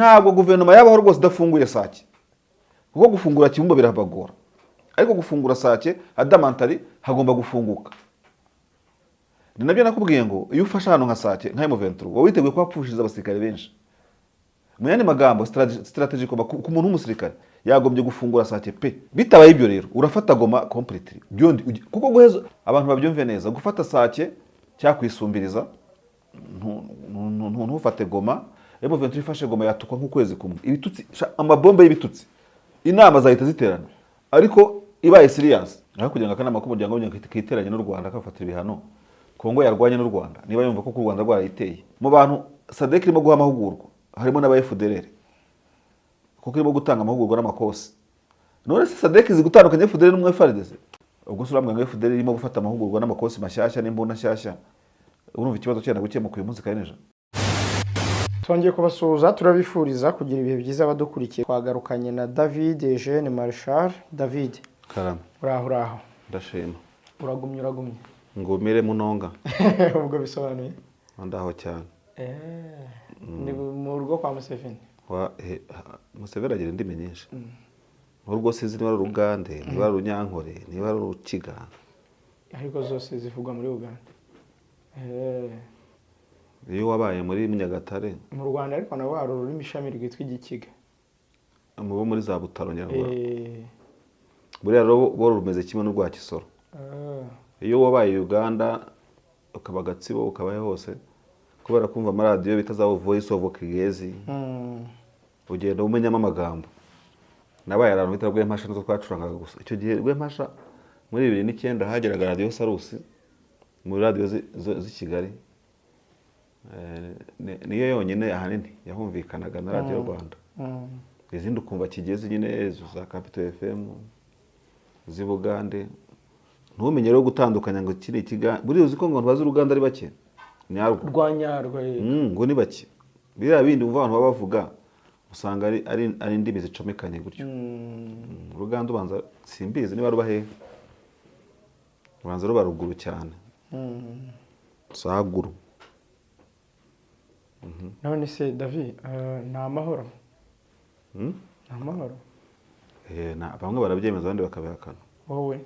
Ntabwo guverinoma yabaho rwose idafunguye Sake, kuko gufungura Kibumba birabagora, ariko gufungura Sake adamantari hagomba gufunguka. Ni nabyo nakubwiye ngo iyo ufashe ahantu nka Sake nka M23, wowe witeguye kuhapfushiriza abasirikare benshi. Mu yandi magambo, strategy ku muntu w'umusirikare yagombye gufungura Sake pe. Bitabaye ibyo rero, urafata Goma completely byondi, kuko guheza abantu babyumve neza, gufata Sake cyakwisumbiliza ntufate Goma. M23 ifashe Goma yatukwa nk'ukwezi kumwe, ibitutsi, amabombe y'ibitutsi, inama zahita ziterana. Ariko ibaye serious, aho kugira ngo akanama k'umuryango w'abibumbye kiteranye n'u Rwanda kafatira ibihano Kongo yarwanye n'u Rwanda, niba yumva ko u Rwanda rwarayiteye. Mu bantu SADC irimo guha amahugurwa harimo n'aba FDLR, kuko irimo gutanga amahugurwa n'amakosi. None se SADC izi gutandukanya FDLR n'umwe FARDC? Ubwo se urambwira ngo FDLR irimo gufata amahugurwa n'amakosi mashyashya n'imbunda nshyashya, urumva ikibazo cyenda gukemuka uyu munsi kandi n'ejo? Twongeye kubasuhuza, turabifuriza kugira ibihe byiza abadukurikiye. Twagarukanye na David Eugene Marshal. David. Karame. Uraho, uraho? Ndashima. Uragumye, uragumye? Ngumire munonga. Ubwo bisobanuye? Ndaho cyane. Ni mu rugo kwa Museveni. Museveni agira indimi nyinshi. N'urwo sinzi niba ari Urugande, niba ari Urunyankore, niba ari Urukiga. Ariko zose zivugwa muri Uganda. Iyo wabaye muri Nyagatare. Mu Rwanda ariko nabo hari ururimi ishami rwitwa Igikiga. Mu bo muri za Butaro nyarwanda. Buriya rero bo rumeze kimwe n'urwa Kisoro. Iyo wabaye Uganda, ukaba Gatsibo, ukabaye hose, kubera kumva amaradiyo bita za Voice of Kigezi, ugenda umenyamo amagambo. Nabaye ahantu bita Rwempasha, nizo twacurangaga gusa icyo gihe. Rwempasha muri 2009 hageraga radiyo Salus, muri radiyo z'i Kigali. Niyo yonyine ahanini yahumvikanaga na Radiyo Rwanda. Izindi ukumva Kigezi nyine, izo za Capital FM z'i Bugande. Ntumenye rero gutandukanya ngo iki ni ikiga. Buriya uzi ko ngo abantu bazi Uruganda ari bake nyarwo? Rwa nyarwo. Ngo ni bake. Biriya bindi wumva abantu baba bavuga, usanga ari indimi zicomekanye gutyo. Uruganda ubanza simbizi niba ruba hehe, ubanza ruba ruguru cyane. Saguru. None se David, ni amahoro? Ni amahoro? Bamwe barabyemeza, abandi bakabihakana. Wowe?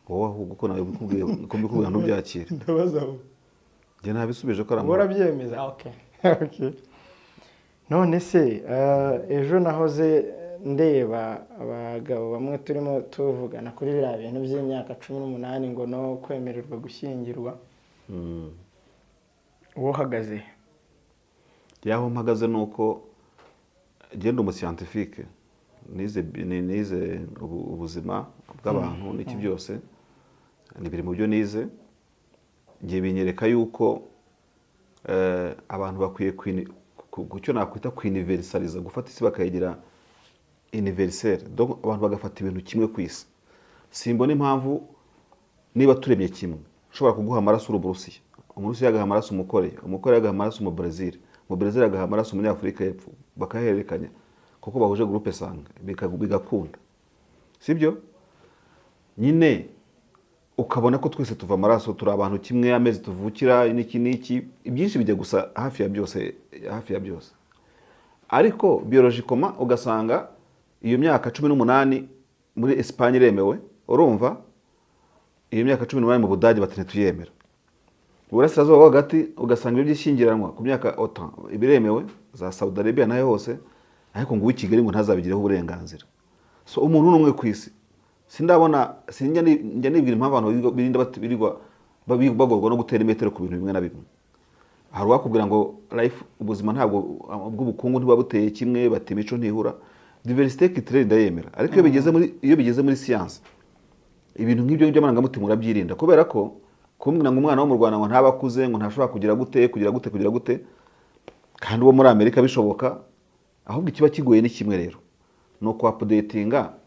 Wowe ahubwo ko nawe mbikubwiye, ko mbikubwira ntubyakire. Ndabaza wowe. Njye ntabisubije ko ari Wowe amahoro. urabyemeza? Ah, okay. None se ejo nahoze ndeba abagabo bamwe turimo tuvugana kuri biriya bintu by'imyaka 18 ngo no kwemererwa gushyingirwa. Wowe uhagaze? Yaho mpagaze ni uko genda umuscientifique, nize ubuzima bw'abantu n'iki byose, ni biri mu byo nize. Ngiye binyereka yuko abantu bakwiye ku cyo nakwita kwuniversaliza, gufata isi bakayigira universelle. Donc abantu bagafata ibintu kimwe ku isi. Simbona impamvu, niba turemye kimwe, ushobora kuguha amaraso uri Umurusiya, Umurusiya agaha amaraso Umukoreya, Umukoreya agaha amaraso Umubrezil, Umubrezil agaha amaraso Umunyafurika y'Epfo, bakayahererekanya kuko bahuje groupe sanguin, bigakunda, sibyo nyine? Ukabona ko twese tuva amaraso, turi abantu kimwe, amezi tuvukira n'iki n'iki, ibyinshi bijya gusa hafi ya byose, hafi ya byose. Ariko biologiquement ugasanga iyo myaka 18 muri Espagne iremewe, urumva iyo myaka 18 mu Budage bati ntituyemera. Uburasirazuba bwo hagati ugasanga ibyo by'ishyingiranwa ku myaka OTAN ibiremewe, za Saudi Arabia nayo hose, ariko ngo uw'i Kigali ngo ntazabigireho uburenganzira. So umuntu n'umwe ku isi sindabona, sinjya njya nibwira impamvu abantu birinda birirwa bagorwa no gutera imetero ku bintu bimwe na bimwe. Hari uwakubwira ngo life, ubuzima ntabwo bw'ubukungu ntibuba buteye kimwe, bati imico ntihura. Diversité culturelle ndayemera, ariko iyo bigeze muri science, ibintu nk'ibyo by'amarangamutima urabyirinda, kubera ko kumbwira ngo umwana wo mu Rwanda ngo ntaba akuze, ngo ntashobora kugira gute, kugira gute, kugira gute, kandi uwo muri Amerika bishoboka. Ahubwo ikiba kigoye ni kimwe rero, ni ukuupdatinga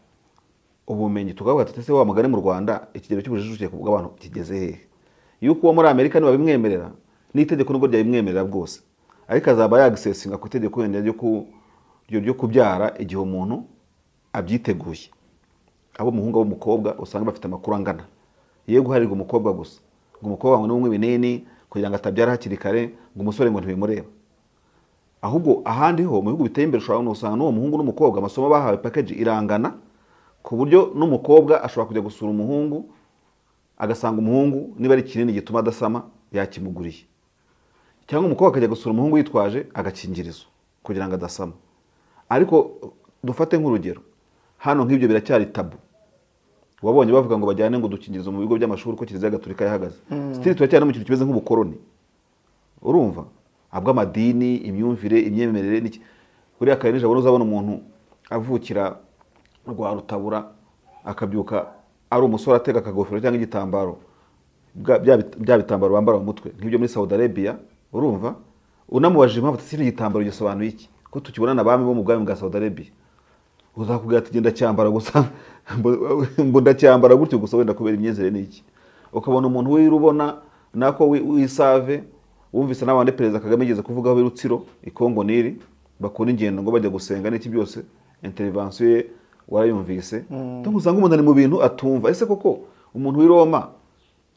ubumenyi, tukavuga tuti: "Ese wa mugani mu Rwanda ikigero cy'ubujijuke bw'abantu kigeze hehe?" Yuko uwo muri Amerika nibabimwemerera n'itegeko, nubwo ryabimwemerera bwose, ariko azaba yagisesinga ku itegeko wenda ryo kubyara igihe umuntu abyiteguye, abo umuhungu, abo umukobwa, usanga bafite amakuru angana. Ye guharirwa umukobwa gusa, ngo umukobwa ngo niwe unywa ibinini kugira ngo atabyara hakiri kare, ngo umusore ngo ntibimureba. Ahubwo ahandi ho mu bihugu biteye imbere, ushobora usanga n'uwo muhungu n'umukobwa amasomo bahawe, package irangana, ku buryo n'umukobwa ashobora kujya gusura umuhungu, agasanga umuhungu niba ari kinini gituma adasama yakimuguriye, cyangwa umukobwa akajya gusura umuhungu yitwaje agakingirizo kugira ngo adasama. Ariko dufate nk'urugero hano, nk'ibyo biracyari taboo. Wabonye bavuga ngo bajyane ngo udukingirizo mu bigo by'amashuri, uko Kiliziya Gatolika yahagaze. Still turacyari no mu kintu kimeze nk'ubukoroni, urumva, abw'amadini, imyumvire, imyemerere n'iki. Buriya kare nijoro uzabona umuntu avukira rwa rutabura, akabyuka ari umusore, atega akagofero cyangwa igitambaro, bya bitambaro bambara mu mutwe nk'ibyo muri Saudi Arabia, urumva. Unamubajije impamvu, ati: "Kino gitambaro gisobanuye iki, ko tukibona abami bo mu bwami bwa Saudi Arabia?" Uzakubwira ati: "Genda cyambara gusa, ngo ndacyambara gutyo gusa, wenda kubera imyizerere n'iki." Ukabona umuntu w'irubona nako w'isave, wumvise n'abandi Perezida Kagame yigeze kuvugaho Rutsiro, i Kongo Nili, bakora ingendo ngo bajya gusenga n'iki byose, intervention ye warayumvise. Donc usanga umuntu ari mu bintu atumva. Ese koko umuntu w'i Roma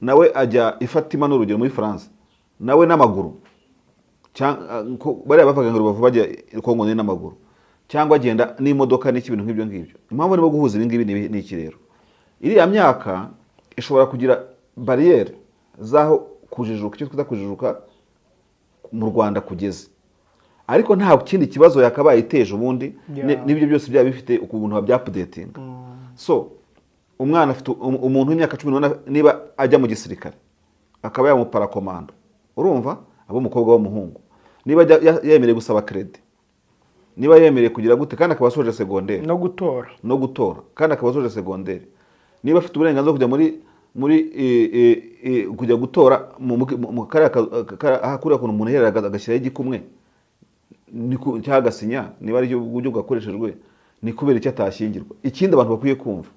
nawe ajya i Fatima, n'urugero muri France, nawe n'amaguru, bariya bavaga ngo Rubavu bajya i Kongo Nili n'amaguru, cyangwa agenda n'imodoka n'iki, ibintu nk'ibyo ngibyo. Impamvu ndimo guhuza ibi ngibi ni iki rero: iriya myaka ishobora kugira bariyeri z'aho kujijuka, icyo twita kujijuka mu Rwanda kugeze, ariko nta kindi kibazo yakabaye iteje ubundi. N'ibyo byose byaba bifite ukuntu babyaupdatinga. So umwana afite umuntu w'imyaka 18, niba ajya mu gisirikare akaba yamuparakomando, urumva, aba umukobwa w'umuhungu, niba yemerewe gusaba crédit, niba yemerewe kugira gute, kandi akaba asoje segonderi, no gutora, no gutora, kandi akaba asoje segonderi, niba afite uburenganzira bwo kujya muri kujya gutora mu kariya aha, kuriya kuntu umuntu yera agashyiraho igikumwe cyangwa agasinya, niba ari buryo bwakoreshejwe, ni kubera icyo atashyingirwa? Ikindi abantu bakwiye kumva,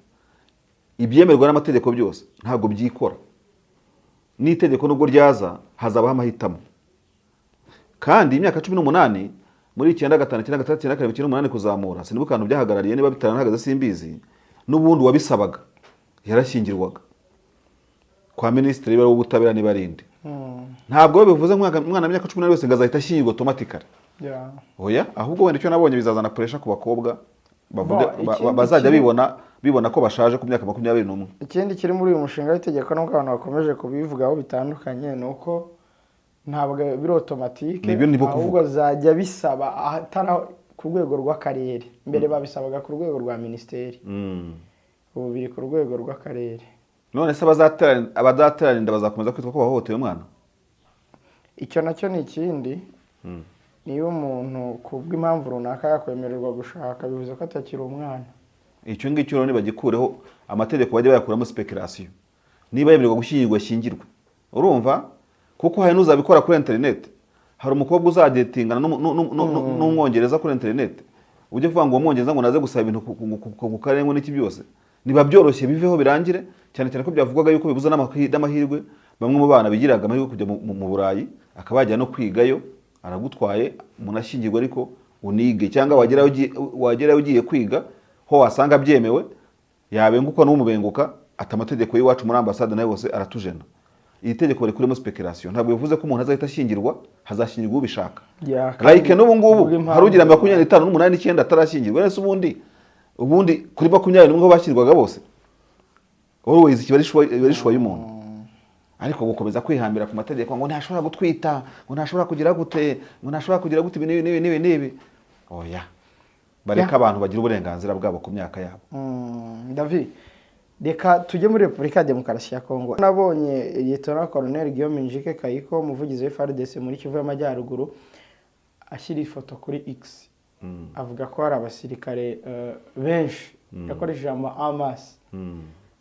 ibyemerwa n'amategeko byose ntabwo byikora. N'itegeko nubwo ryaza, hazabaho amahitamo. Kandi imyaka 18 muri 95, 96, 97, 98 kuzamura, sinibuka ahantu byahagarariye, niba bitaranahagaze simbizi, n'ubundi uwabisabaga yarashyingirwaga kwa minisitiri w'ubutabera niba ari inde. Ntabwo bivuze umwana w'imyaka 18 wese ngo azahita ashyingirwa automatically. Oya, ahubwo wenda icyo nabonye, bizazana pressure ku bakobwa bavuga Bon, ikindi bazajya bibona ko bashaje ku myaka 21. Ikindi kiri muri uyu mushinga w'itegeko, nubwo abantu bakomeje kubivugaho bitandukanye, ni uko ntabwo biri automatique. Nibyo ndimo Ahubwo kuvuga. zajya bisaba ahatari ku rwego rw'akarere. Mbere babisabaga ku rwego rwa minisiteri, ubu biri ku rwego rw'akarere. None se abazaterana inda bazakomeza kwitwa ko bahohoteye umwana? Icyo nacyo ni ikindi. Niba umuntu ku bw'impamvu runaka yakwemererwa gushaka, bivuze ko atakiri umwana. Icyo ngicyo rero nibagikureho, amategeko bajye bayakuramo speculation. Niba yemererwa gushyingirwa, ashyingirwe, urumva, kuko hari n'uzabikora kuri interineti. Hari umukobwa uzadatingana n'umwongereza kuri interineti, ujye kuvuga ngo uwo mwongereza ngo naze gusaba ibintu ku karere ngo n'iki byose. Niba byoroshye biveho birangire, cyane cyane ko byavugwaga yuko bibuza n'amahirwe bamwe mu bana bigiraga amahirwe yo kujya mu Burayi, akaba yajya no kwigayo. Aragutwaye, umunashyingirwa, ariko unige, cyangwa wagerayo ugiye kwiga ho wasanga byemewe, yabenguka n'umubenguka ati amategeko y'iwacu muri ambasade nayo yose aratujena. Iri tegeko rikuremo speculation. Ntabwo bivuze ko umuntu azahita ashyingirwa, hazashyingirwa ubishaka. Kandi like n'ubu ngubu kubw'impamvu- hari ugira 58, 9 atarashyingirwa. Ese ubundi kuri 21 ho bashyirwaga bose? Always kiba ari choix y'umuntu. Ariko gukomeza kwihambira ku mategeko ngo ntashobora gutwita, ngo ntashobora kugira gute, ngo ntashobora kugira gute, ibi n'ibi n'ibi n'ibi n'ibi, oya, bareke abantu bagira uburenganzira bwabo ku myaka yabo. David, reka tujye muri Repubulika ya Demokarasi ya Kongo. Nabonye Lieutenant Colonel Guillaume Njike Kayiko, umuvugizi wa FARDC muri Kivu y'Amajyaruguru, ashyira ifoto kuri X, avuga ko hari abasirikare benshi, yakoresheje ijambo amas,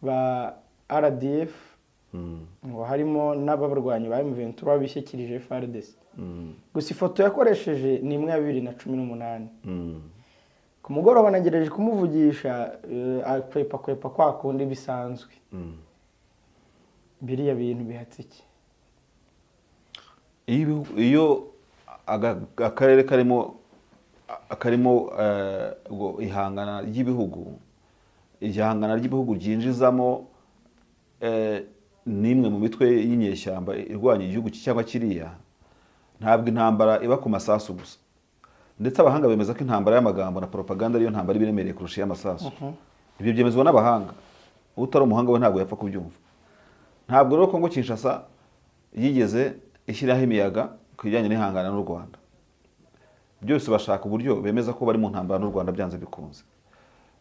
ba RDF, ngo harimo n'abarwanyi ba M23 bishyikirije FARDC. Gusa ifoto yakoresheje ni imwe ya 2018. Ku mugoroba nagerageje kumuvugisha, akwepa kwepa kwa kundi bisanzwe. Biriya bintu bihatse iki? Iyo akarere karimo ubwo ihangana ry'ibihugu, ryinjizamo n'imwe mu mitwe y'inyeshyamba irwanya igihugu cyangwa kiriya, ntabwo intambara iba ku masasu gusa. Ndetse abahanga bemeza ko intambara y'amagambo na propaganda ariyo ntambara iba iremereye kurusha iy'amasasu. Ibyo byemezwa n'abahanga, utari umuhanga we ntabwo yapfa kubyumva. Ntabwo rero Kongo Kinshasa yigeze ishyiraho imiyaga ku bijyanye n'ihangana n'u Rwanda. Byose bashaka uburyo bemeza ko bari mu ntambara n'u Rwanda byanze bikunze.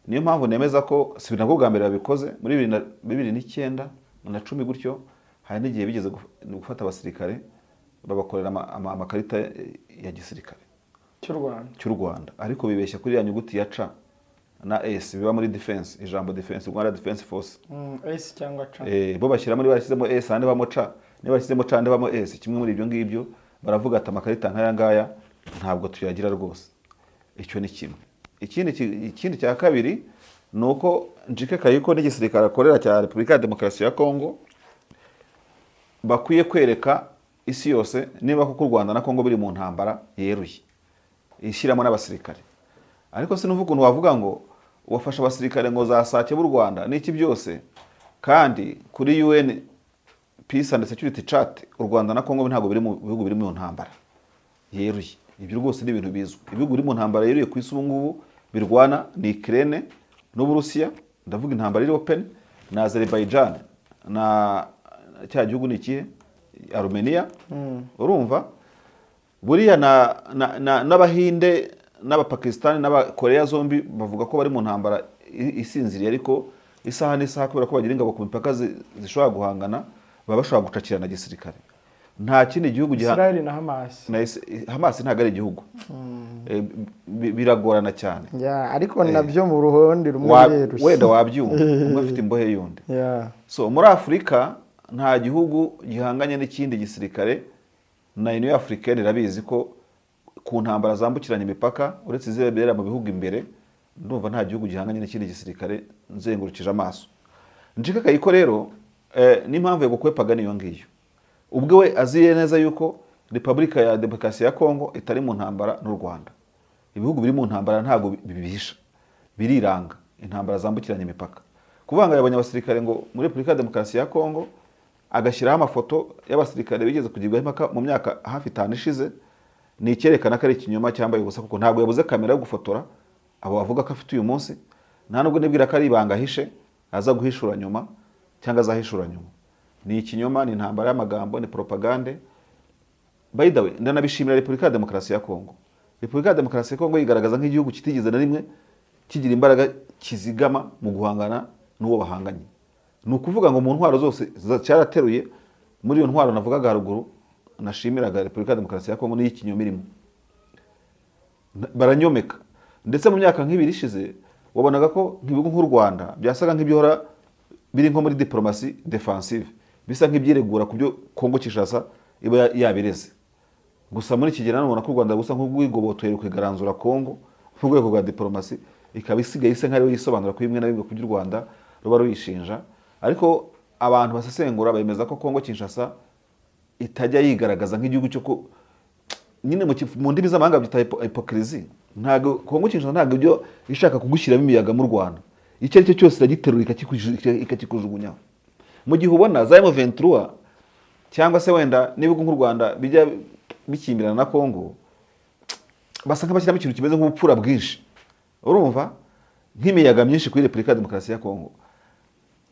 Niyo mpamvu nemeza ko si nabwo bwa mbere babikoze. Muri 2009 na 10 gutyo, hari n'igihe bigeze gufata abasirikare babakorera amakarita ya gisirikare cy'u Rwanda. Cy'u Rwanda, ariko bibeshya kuri ya nyuguti ya C na S biba muri defense, ijambo defense, Rwanda Defense Force. S cyangwa C. Bo bashyiramo, niba bashyizemo S ahandi bamo C, niba bashyizemo C ahandi bamo S, kimwe muri ibyo ngibyo. Baravuga ati: "Amakarita nk'aya ngaya ntabwo tuyagira rwose." Icyo ni kimwe. Ikindi cya kabiri ni uko Njike Kayiko n'igisirikare akorera cya Repubulika ya Demokarasi ya Kongo bakwiye kwereka isi yose niba koko u Rwanda na Kongo biri mu ntambara yeruye ishyiramo n'abasirikare. Ariko sinumva ukuntu wavuga ngo wafashe abasirikare ngo za Sake b'u Rwanda n'iki byose, kandi kuri UN Peace and Security Chat u Rwanda na Kongo ntabwo biri mu bihugu biri mu ntambara yeruye. Ibyo rwose ni ibintu bizwi. Ibihugu biri mu ntambara yeruye ku isi ubu ngubu birwana ni Ukraine n'Uburusiya, ndavuga intambara iri open, na Azerbaijan na cya gihugu ni ikihe, Armenia. Urumva buriya n'Abahinde n'Abapakistani n'Abakoreya zombi bavuga ko bari mu ntambara isinziriye, ariko isaha n'isaha, kubera ko bagira ingabo ku mipaka zishobora guhangana, baba bashobora gucakirana gisirikare. Nta kindi gihugu Israel na Hamas. Na Hamas ntabwo ari igihugu. Biragorana cyane. Ya, ariko nabyo mu ruhande rumwe birerushye. Wenda wabyumva, umwe afite imbohe y'undi. So muri Afurika nta gihugu gihanganye n'ikindi gisirikare, na Union Africaine irabizi ko ku ntambara zambukiranya imipaka, uretse izibera mu bihugu imbere, ndumva nta gihugu gihanganye n'ikindi gisirikare nzengurukije amaso. Njike Kayiko rero, n'impamvu yo gukwepaga niyo ngiyo. Ubwo we aziye neza yuko Repubulika ya Demokarasi ya Kongo itari mu ntambara n'u Rwanda. Ibihugu biri mu ntambara ntabwo bibihisha, biriranga, intambara zambukiranya imipaka. Kuvuga ngo yabonye abasirikare ngo muri Repubulika ya Demokarasi ya Kongo, agashyiraho amafoto y'abasirikare bigeze kugibwaho impaka mu myaka hafi 5 ishize, ni icyerekana ko ari ikinyoma cyambaye ubusa, kuko ntabwo yabuze kamera yo gufotora abo bavuga ko afite uyu munsi. Nta nubwo nibwira ko ari ibanga ahishe aza guhishura nyuma cyangwa azahishura nyuma. Ni ikinyoma, ni intambara y'amagambo, ni propagande. By the way, ndanabishimira Repubulika ya Demokarasi ya Kongo. Repubulika ya Demokarasi ya Kongo yigaragaza nk'igihugu kitigeze na rimwe kigira imbaraga kizigama mu guhangana n'uwo bahanganye. Ni ukuvuga ngo mu ntwaro zose cyarateruye. Muri iyo ntwaro navugaga haruguru nashimiraga Repubulika ya Demokarasi ya Kongo, n'iyikinyoma irimo baranyomeka. Ndetse mu myaka nk'ibiri ishize wabonaga ko nk'ibihugu nk'u Rwanda byasaga nk'ibihora biri nko muri diplomasi defensive, bisa nk'ibyiregura ku byo Kongo Kinshasa iba yabireze. Gusa muri iki gihe nanone ubona ko u Rwanda gusa nk'urwigobotoye rukigaranzura Kongo mu rwego rwa diplomasi, ikaba isigaye isa nk'ariyo yisobanura kuri bimwe na bimwe ku by'u Rwanda ruba ruyishinja. Ariko abantu basesengura bemeza ko Kongo Kinshasa itajya yigaragaza nk'igihugu cyo ku nyine mu ndimi z'amahanga byita hypocrisie. Ntabwo Kongo Kinshasa, ntabwo ibyo ishaka kugushyiramo imiyaga mu Rwanda, icyo ari cyo cyose iragiterura ikakikujugunyaho. Mu gihe ubona za M23 cyangwa se wenda n'ibihugu nk'u Rwanda bijya bikimbirana na Kongo, basa nk'abashyiramo ikintu kimeze nk'ubupfura bwinshi, urumva, nk'imiyaga myinshi kuri Repubulika ya Demokarasi ya Kongo.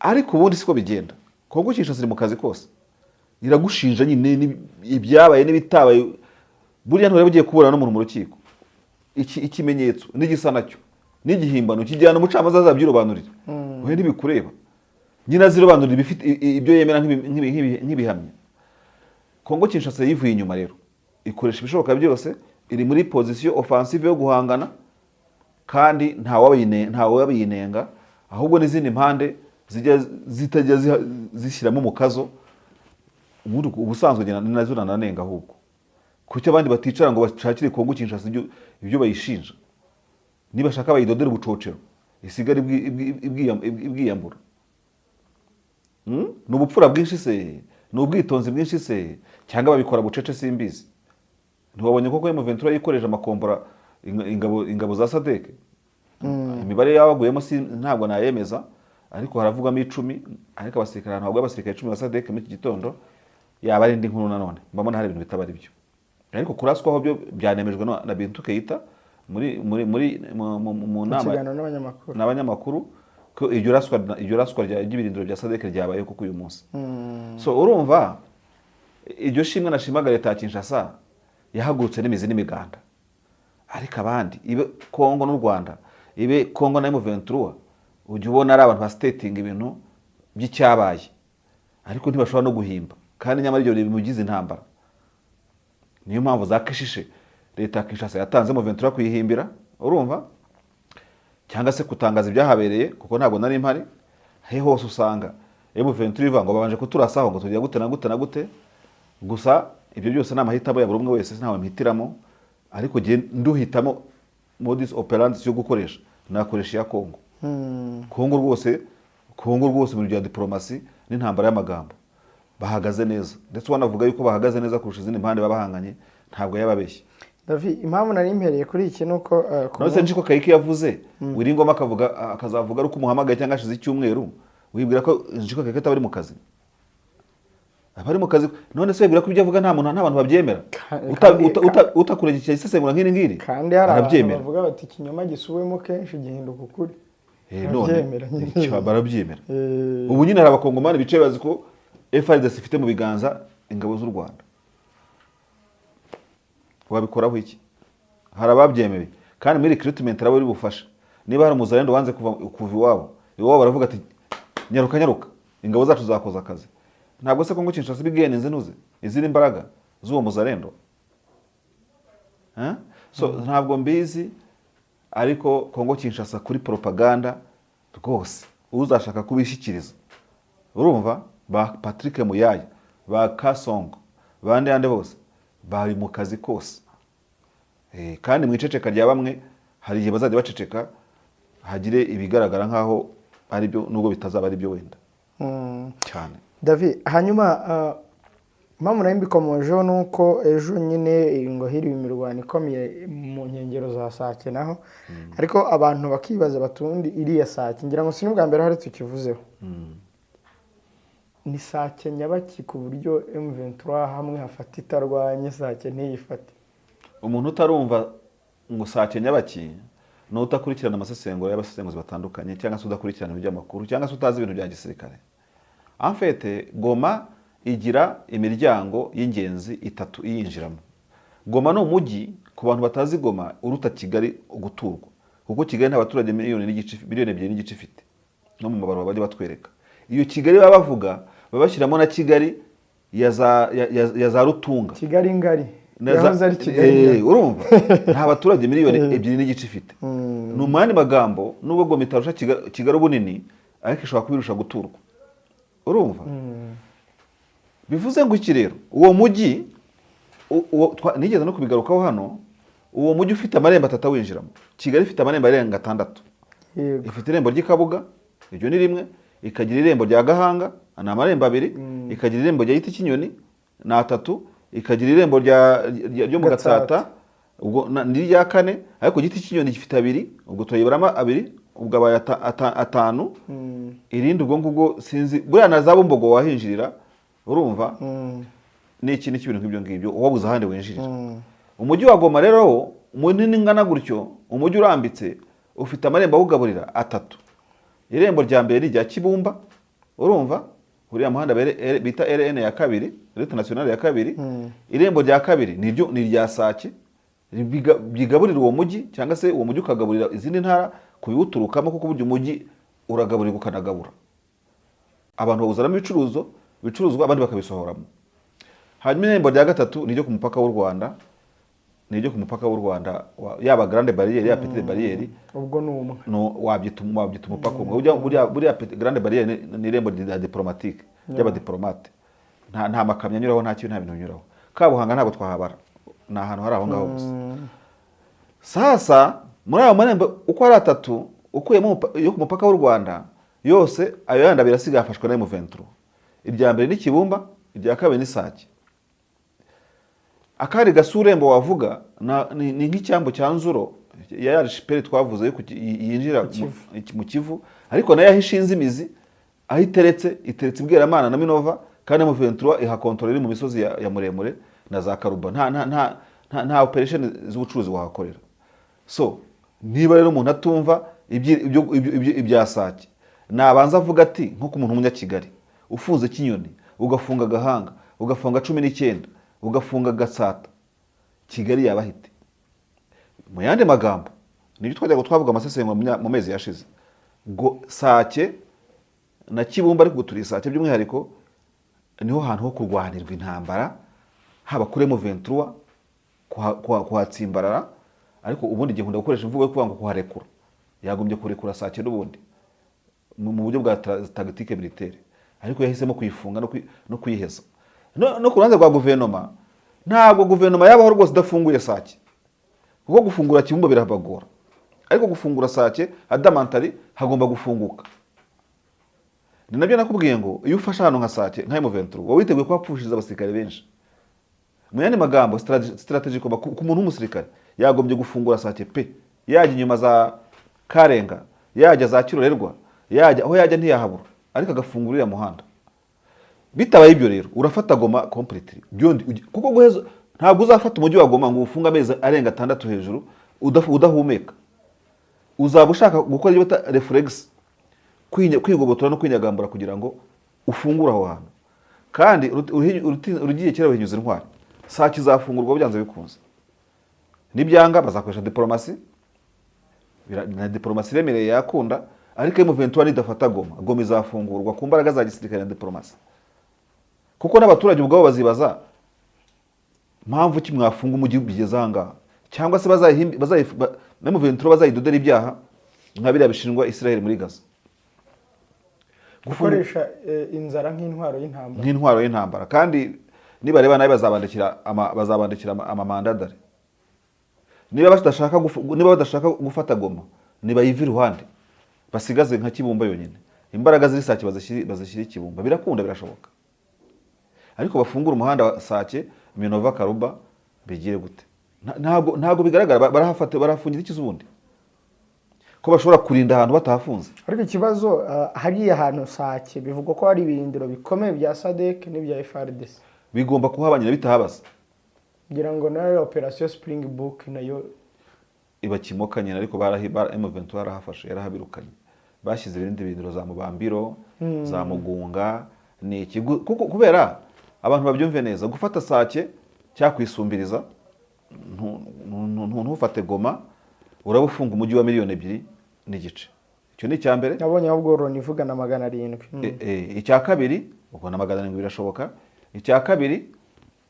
Ariko ubundi siko bigenda. Kongo Kinshasa iri mu kazi kose, iragushinja nyine ibyabaye n'ibitabaye. Buriya ntureba ugiye kuburana n'umuntu mu rukiko, ikimenyetso n'igisa nacyo n'igihimbano kijyana umucamanza azabyirobanurira, wowe ntibikureba. Nyine azirobanurira ibifite ibyo yemera nk'ibihamya. Kongo Kinshasa yivuye inyuma rero, ikoresha ibishoboka byose, iri muri position offensive yo guhangana, kandi ntawabiyinenga. Ahubwo n'izindi mpande zijya zitajya zishyiramo umukazo. Ubundi ubusanzwe njye nazo nananenga ahubwo kuki abandi baticara ngo bashakire Kongo Kinshasa ibyo bayishinja, nibashaka bayidodere ubucocero, isigare ibwiyambura. Ni ubupfura bwinshi se, ni ubwitonzi bwinshi se, cyangwa babikora bucece? Simbizi. Ntiwabonye koko M23 yikoreje amakombora ingabo za SADC? Imibare y'abaguyemo si ntabwo nayemeza, ariko haravugamo 10. Ariko abasirikare, ahantu haguye abasirikare 10 ba SADC muri iki gitondo, yaba ari indi nkuru nanone. Mbona hari ibintu bitaba ari byo. Ariko kuraswaho byo byanemejwe na Bintou Keita muri muri muri mu, mu, mu Mu nama kiganiro n'abanyamakuru. N'abanyamakuru ko iryo raswa ry'ibirindiro bya SADC ryabayeho kuko uyu munsi. So urumva iryo shimwe nashimaga leta ya Kinshasa yahagurutse n'imizi n'imiganda, ariko abandi, ibe Kongo n'u Rwanda, ibe Kongo na M23, ujya ubona ari abantu bastatinga ibintu by'icyabaye, ariko ntibashobora no guhimba, kandi nyamara ibyo biri mu bigize intambara. Niyo mpamvu za Kishishe leta ya Kinshasa yatanze M23 kuyihimbira, urumva, cyangwa se gutangaza ibyahabereye, kuko ntabwo nari mpari. He hose usanga M23 ivuga ngo babanje kuturasaho, ngo tugiye gute na gute na gute. Gusa ibyo byose ni amahitamo ya buri umwe wese, ntawe mpitiramo, ariko jye nduhitamo modus operandi yo gukoresha, nakoresha iya Kongo. Kongo rwose, Kongo rwose mu bya diplomasi n'intambara y'amagambo bahagaze neza, ndetse wanavuga yuko bahagaze neza kurusha izindi mpande baba bahanganye, ntabwo yababeshye. David, impamvu nari mpereye kuri iki ni uko ku None se Njiko Kayike yavuze, Wiringoma akavuga, akazavuga ari uko umuhamagaye cyangwa hashize icyumweru, wibwira ko Njiko Kayike ataba ari mu kazi? Aba ari mu kazi. None se wibwira ko ibyo avuga nta muntu, nta bantu babyemera? Utakurikiye isesengura nk'iri ngiri Kandi hari abantu arabyemera. bavuga bati ikinyoma gisubiwemo kenshi gihinduka ukuri. None Barabyemera nyine. Barabyemera. Ubu nyine hari abakongomani bicaye bazi ko FARDC ifite mu biganza ingabo z'u Rwanda. Wabikoraho iki? Hari ababyemeye, kandi muri recruitment arabo biri bufasha. Niba hari umuzalendo wanze kuva iwabo, baravuga ati nyaruka, nyaruka, ingabo zacu zakoze akazi. Ntabwo se Kongo Kinshasa ibigenze ntuze izindi mbaraga z'uwo muzalendo? So ntabwo mbizi, ariko Kongo Kinshasa kuri propaganda rwose uzashaka kubishyikiriza, urumva, ba Patrick Muyaya, ba Kasongo, bande yande bose bari mu kazi kose. Kandi mu iceceka rya bamwe hari igihe bazajya baceceka hagire ibigaragara nk'aho ari byo, nubwo bitazaba ari byo wenda cyane. David, hanyuma impamvu nari mbikomojeho ni uko ejo nyine ngo hiriwe imirwano ikomeye mu nkengero za Sake naho, ariko abantu bakibaza bati ubundi iriya Sake, ngira ngo si n'ubwa mbere hari tukivuzeho, ni Sake nyabaki ku buryo M23 hamwe hafata itarwanye, Sake ntiyifate? Umuntu utarumva ngo Sake nyabaki ni utakurikirana amasesengura y'abasesenguzi batandukanye, cyangwa se udakurikirana iby'amakuru, cyangwa se utazi ibintu bya gisirikare. En fait, Goma igira imiryango y'ingenzi itatu iyinjiramo. Goma ni umujyi, ku bantu batazi Goma, uruta Kigali guturwa, kuko Kigali nta baturage miliyoni n'igice, miliyoni 2.5 ifite, no mu mabarura bajya batwereka. Iyo Kigali baba bavuga, baba bashyiramo na Kigali ya za Rutunga. Kigali ngari. Yahoze ari Kigali ngari. Urumva nta baturage miliyoni 2.5 ifite. Ni mu yandi magambo, nubwo Goma itarusha Kigali ubunini, ariko ishobora kubirusha guturwa, urumva. Bivuze ngo iki rero? Uwo mujyi nigeze no kubigarukaho hano, uwo mujyi ufite amarembo atatu awinjiramo. Kigali ifite amarembo arenga atandatu. Ifite irembo ry'i Kabuga, iryo ni rimwe, ikagira irembo rya Gahanga, ni amarembo abiri, ikagira irembo rya Giti cy'inyoni, ni atatu, ikagira irembo ryo mu Gatsata. Gatsata, ubwo ni irya kane. Ariko Giti cy'inyoni gifite abiri, ubwo turayibaramo abiri, ubwo abaye atanu. Irindi ubwo ngubwo sinzi, buriya na za Bumbogo wahinjirira, urumva, ni iki n'iki, ibintu nk'ibyo ngibyo, wabuze ahandi winjirira. Umujyi wa Goma rero wo munini ungana gutyo, umujyi urambitse, ufite amarembo awugaburira atatu. Irembo rya mbere ni irya Kibumba, urumva, uriya muhanda bita RN ya kabiri, route nationale ya kabiri. Irembo rya kabiri ni iryo, ni irya Sake, bigaburira uwo mujyi, cyangwa se uwo mujyi ukagaburira izindi ntara ku biwuturukamo, kuko burya umujyi uragaburirwa ukanagabura. Abantu bawuzanamo ibicuruzwa, abandi bakabisohoramo. Hanyuma irembo rya gatatu ni iryo ku mupaka w'u Rwanda, ni iryo ku mupaka w'u Rwanda, yaba grande barrière, yaba petite barrière. Ubwo ni umwe. No wabyita umupaka umwe. Buriya grande barrière ni irembo rya diplomatique, ry'abadiplomate. Nta makamyo anyuraho, nta kintu, nta bintu binyuraho. Kabuhanga ntabwo twahabara, ni ahantu hari aho ngaho gusa. Sasa muri ayo marembo uko ari atatu, ukuyemo yo ku mupaka w'u Rwanda, yose ayo yandi abiri asigaye afashwe na M23. Irya mbere ni Kibumba, irya kabiri ni Sake. Akandi gasurembo wavuga ni nk'icyambu cya Nzuro ya archipel twavuze yo yinjira mu Kivu, ariko nayo aho ishinze imizi, aho iteretse, iteretse i Bweramana na Minova, kandi M23 ihakontorora iri mu misozi ya Muremure. na za Karuba, nta operation z'ubucuruzi wahakorera. So niba rero umuntu atumva ibya Sake, nabanza avuga ati nko ku muntu w'umunyakigali ufunze Kinyoni, ugafunga Gahanga, ugafunga 19, ugafunga Gatsata, Kigali yabahite. Mu yandi magambo, nibyo twajyaga twavuga amasesengura mu mezi yashize ngo Sake na Kibumba, ariko turi Sake by'umwihariko, niho hantu ho kurwanirwa intambara, haba kuri M23 kuhatsimbarara. Ariko ubundi igihe nkunda gukoresha imvugo yo kuvuga ngo kuharekura, yagombye kurekura Sake n'ubundi mu buryo bwa tactique militaire, ariko yahisemo kuyifunga no kuyiheza. No ku ruhande rwa guverinoma, ntabwo guverinoma yabaho rwose idafunguye Sake, kuko gufungura Kibumba birabagora, ariko gufungura Sake adamantari hagomba gufunguka. Ni nabyo nakubwiye ngo iyo ufashe ahantu nka Sake nka M23, wowe witeguye kuhapfushiriza abasirikare benshi. Mu yandi magambo, strategy ku muntu w'umusirikare yagombye gufungura Sake pe, yajya inyuma za Karenga, yajya za Kirorerwa, yajya aho yajya ntiyahabura, ariko agafungura uriya muhanda. Bitabaye ibyo rero, urafata Goma completely. Kuko guheza ntabwo uzafata umujyi wa Goma ngo uwufunge amezi arenga 6 hejuru udahumeka. Uzaba ushaka gukora ibyo bita reflex, kwigobotora no kwinyagambura kugira ngo ufungure aho hantu. Kandi urugiye kera ruhinyuza intwari. Sake izafungurwa byanze bikunze. Nibyanga bazakoresha diporomasi. Na diporomasi iremereye yakunda, ariko M23 nidafata Goma, Goma izafungurwa ku mbaraga za gisirikare na diporomasi, kuko n'abaturage ubwabo bazibaza mpamvu ki mwafunga umujyi bigeze aha ngaha, cyangwa se M23 bazayidodera ibyaha nka biriya bishinjwa Israel muri Gaza. Gukoresha inzara nk'intwaro y'intambara. Nk'intwaro y'intambara. Kandi nibareba nabi bazabandikira amamandadari. Niba badashaka gufata Goma, nibayive iruhande, basigaze nka Kibumba yonyine. Imbaraga ziri Sake bazishyire Kibumba. Birakunda, birashoboka, ariko bafungure umuhanda wa Sake, Minova, Karuba. Bigire gute? Ntabwo bigaragara. Barahafata, barahafungira iki ubundi, ko bashobora kurinda ahantu batahafunze? Ariko ikibazo, hariya hantu Sake bivugwa ko hari ibirindiro bikomeye bya SADC n'ibya FARDC. Bigomba kuhaba nyina bitahabaza. Ngira ngo nayo operation Springbok nayo iba kimoka nyina, ariko M23 yarahafashe, yarahabirukanye. Bashyize ibindi birindiro za Mubambiro, za Mugunga. Ni iki? Kuko kubera abantu babyumve neza, gufata Sake cyakwisumbiliza ntufate Goma, uraba ufunga umujyi wa miliyoni 2.5. Icyo ni icya mbere. Nabonye ahubwo Loni ivuga na 700. Icya kabiri, ubwo na 700 birashoboka. Icya kabiri,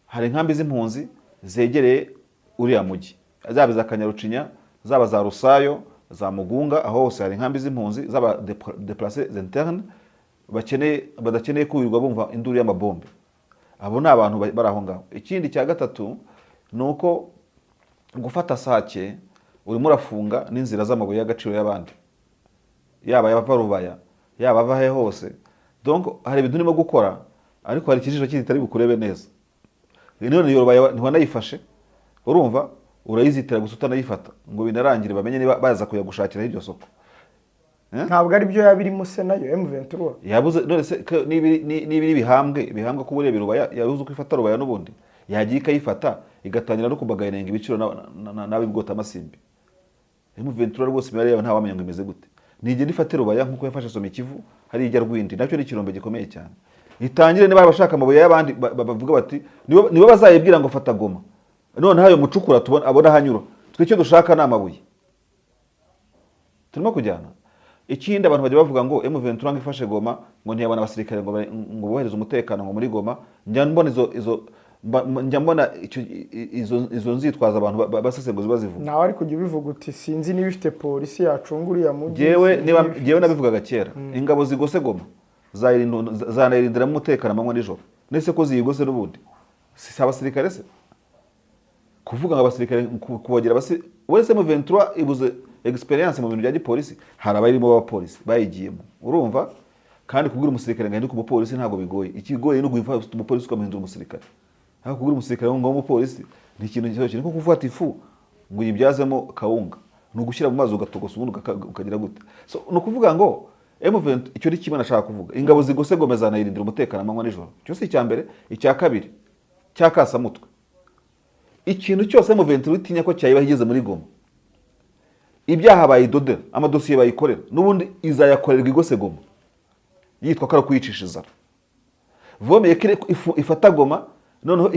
hari inkambi z'impunzi zegereye uriya mujyi, zaba iza Kanyarucinya, zaba za Rusayo, za Mugunga, aho hose hari inkambi z'impunzi z'aba déplacés internes bakeneye, badakeneye kubirirwa bumva induru y'amabombe. Abo ni abantu bari aho ngaho. Ikindi cya gatatu ni uko gufata Sake urimo urafunga n'inzira z'amabuye y'agaciro y'abandi, yaba ava Rubaya, yaba ava he hose. Donc hari ibintu urimo gukora, ariko hari ikijisho kitari bukurebe neza. None iyo Rubaya ntiwanayifashe, urumva urayizitira gusa utanayifata ngo binarangire, bamenye niba baza kuyagushakira iryo soko. Ntabwo ari byo yaba irimo se nayo M23? Yabuze none se ko niba iri bihambwe kuba ureba Rubaya, yabuze uko ifata Rubaya n'ubundi yagiye ikayifata, igatangira no kubagayirenga ibiciro n'abibwota amasimbi. M23 rwose imibare yayo ntawamenya ngo imeze gute. Nigenda ifate Rubaya nk'uko yafashe Somikivu, hari ijya Rwindi, nacyo ni ikirombe gikomeye cyane. Itangire niba abashaka amabuye y'abandi bavuga bati nibo bazayibwira ngo fata Goma, noneho ayo mucukura tubona abona ahanyura. Twe icyo dushaka ni amabuye. Turimo kujyana. Ikindi, abantu bajya bavuga ngo M23 ngo ifashe Goma, ngo ntiyabona abasirikare ngo bohereze umutekano ngo muri Goma. Njya mbona izo izo mba- njya mbona izo nzitwaza abantu basesenguzi bazivuga. Nawe ariko ujya ubivuga uti sinzi niba ifite polisi yacunga uriya mujyi. Jewe Sinzi niba niba ifite. Jewe nabivugaga kera, ingabo zigose Goma zanayirindiramo umutekano amanywa nijoro. Nese ko ziyigose n'ubundi si abasirikare se? Kuvuga ngo abasirikare kubagira wese, M23 ibuze experience mu bintu bya gipolisi? Hari abayirimo b'abapolisi bayigiyemo, urumva? Kandi kubwira umusirikare ngo ahinduke umupolisi ntabwo bigoye. Ikigoye ni uguhita umupolisi ukamuhindura umusirikare. Aho kubwira umusirikare ngo umupolisi ni ikintu cyoroshye, ni nko gufata ifu ngo uyibyazemo kawunga, ni ugushyira mu mazi ugatogosa, ubundi ukagira gute. So ni ukuvuga ngo M23, icyo ni kimwe nashaka kuvuga, ingabo zigose Goma zanayirindira umutekano amanywa nijoro. Icyo si icya mbere. Icya kabiri cyakasamutwe. Ikintu cyose M23 itinya ko cyayibaho igeze muri Goma, ibyaha bayidodera, amadosiye bayikorera, n'ubundi izayakorerwa igose Goma, yitwa ko ari ukuyicisha inzara. Vomeye ko ifata Goma, noneho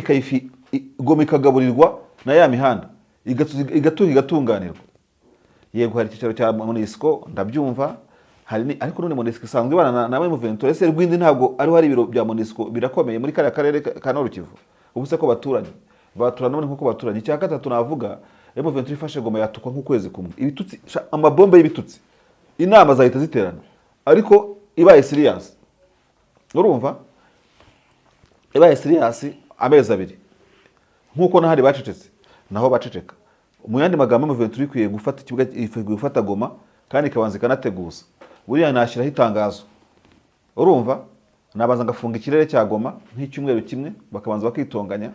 Goma ikagaburirwa na ya mihanda, igatunga, igatunganirwa. Yego, hari icyicaro cya MONUSCO, ndabyumva, hari ariko none MONUSCO isanzwe ibana na M23. Ese Rwindi ntabwo ariho hari ibiro bya MONUSCO birakomeye muri kariya karere ka Nord Kivu? Ubu se ko baturanye, baturana none nkuko baturanye. Icya gatatu navuga, M23 ifashe Goma yatukwa nk'ukwezi kumwe, ibitutsi, amabombe y'ibitutsi, inama zahita ziterana. Ariko ibaye serious, urumva, ibaye serious amezi 2, nk'uko n'ahandi bacecetse naho baceceka. Mu yandi magambo, M23 ikwiye gufata ikibuga, ikwiye gufata Goma kandi ikabanza ikanateguza. Buriya nashyiraho itangazo, urumva, nabanza ngafunga ikirere cya Goma nk'icyumweru kimwe, bakabanza bakitonganya,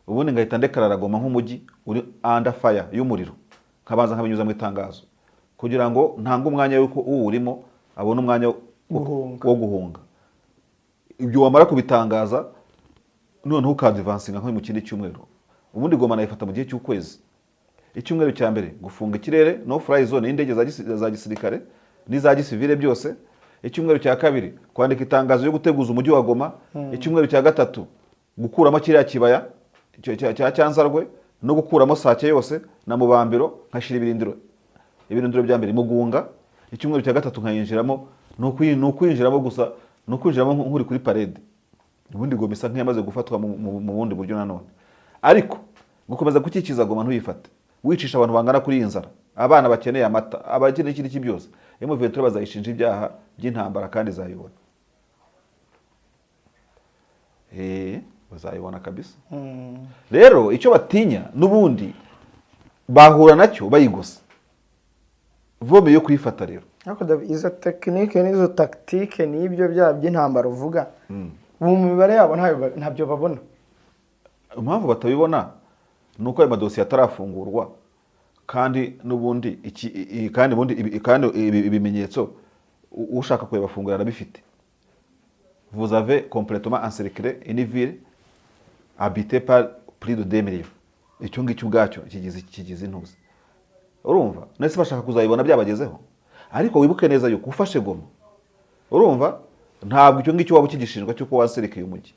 ubundi ngahita ndeclarara Goma nk'umujyi uri under fire y'umuriro, nkabanza nkabinyuza mu itangazo kugira ngo ntange umwanya w'uko uwurimo abone umwanya Guhunga. wo guhunga. Ibyo wamara kubitangaza, noneho ukadvancinga nko mu kindi cyumweru. Ubundi Goma nayifata mu gihe cy'ukwezi. Icyumweru cya mbere gufunga ikirere, no fly zone y'indege za gisirikare n'iza gisivile byose. Icyumweru cya kabiri kwandika itangazo yo guteguza umujyi wa Goma. Icyumweru cya gatatu gukuramo kiriya kibaya cya Cyanzarwe no gukuramo Sake yose na Mubambiro, nkashyira ibirindiro bya mbere Mugunga. Icyumweru cya gatatu nkayinjiramo, ni ukwinjiramo gusa, ni ukwinjiramo nk'uri kuri parade. Ubundi Goma isa nk'iyamaze gufatwa mu bundi buryo nanone. Ariko gukomeza gukikiza Goma ntuyifate, wicisha abantu bangana kuri iyi nzara, abana bakeneye amata, abakeneye iki n'iki byose, M23 bazayishinja ibyaha by'intambara kandi izayibona. Bazayibona kabisa. Rero icyo batinya n'ubundi bahura nacyo bayigose vome yo kuyifata rero. Ariko David, izo technique n'izo tactique n'ibyo byaha by'intambara uvuga, ubu mu mibare yabo ntabyo babona. Impamvu batabibona ni uko ayo madosiye atarafungurwa, kandi n'ubundi iki kandi ubundi kandi ibimenyetso ushaka kuyabafungura arabifite. Vous avez complètement encerclé une ville habitée par plus de 2 millions. Icyo ngicyo ubwacyo kigize intuzi, urumva? Nese bashaka kuzayibona byabagezeho. Ariko wibuke neza yuko ufashe Goma, urumva, ntabwo icyo ngicyo waba ukigishinjwa cy'uko waserekeye umujyi.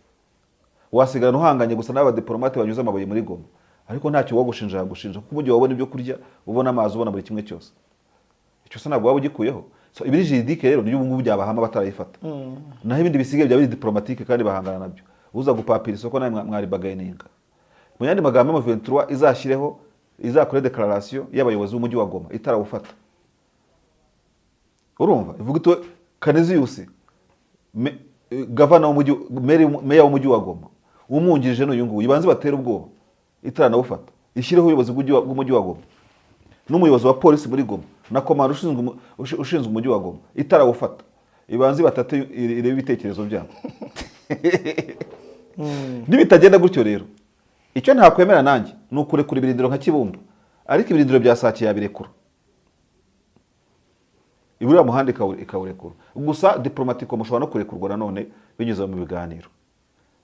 Wasigarana uhanganye gusa n'abadiplomate banyuze amabuye muri Goma, ariko ntacyo wagushinja yagushinja, kuko umujyi wabona ibyo kurya, ubona amazi, ubona buri kimwe cyose. Icyo se ntabwo waba ugikuyeho? So ibiri juridique rero niyo ubu ngubu byabahama batarayifata, naho ibindi bisigaye byaba biri diplomatique kandi bahangana nabyo. Uza gupapira isoko nawe mwari bargaininga. Mu yandi magambo, M23 izashyireho, izakore déclaration y'abayobozi b'umujyi wa Goma itarawufata, urumva, ivuga iti Canisius, gavana w'umujyi, meya w'umujyi wa Goma, umwungirije n'uyu nguyu, ibanze batere ubwoba itaranawufata, ishyireho ubuyobozi bw'umujyi wa Goma n'umuyobozi wa polisi muri Goma na komanda ushinzwe umujyi wa Goma itarawufata, ibanze batate irebe ibitekerezo byabo. Nibitagenda gutyo rero, icyo ntakwemera nanjye ni ukurekura ibirindiro nka Kibumba, ariko ibirindiro bya Sake yabirekura, uriya muhanda ikawurekura gusa diplomatique. Mushobora no kurekurwa nanone binyuze mu biganiro,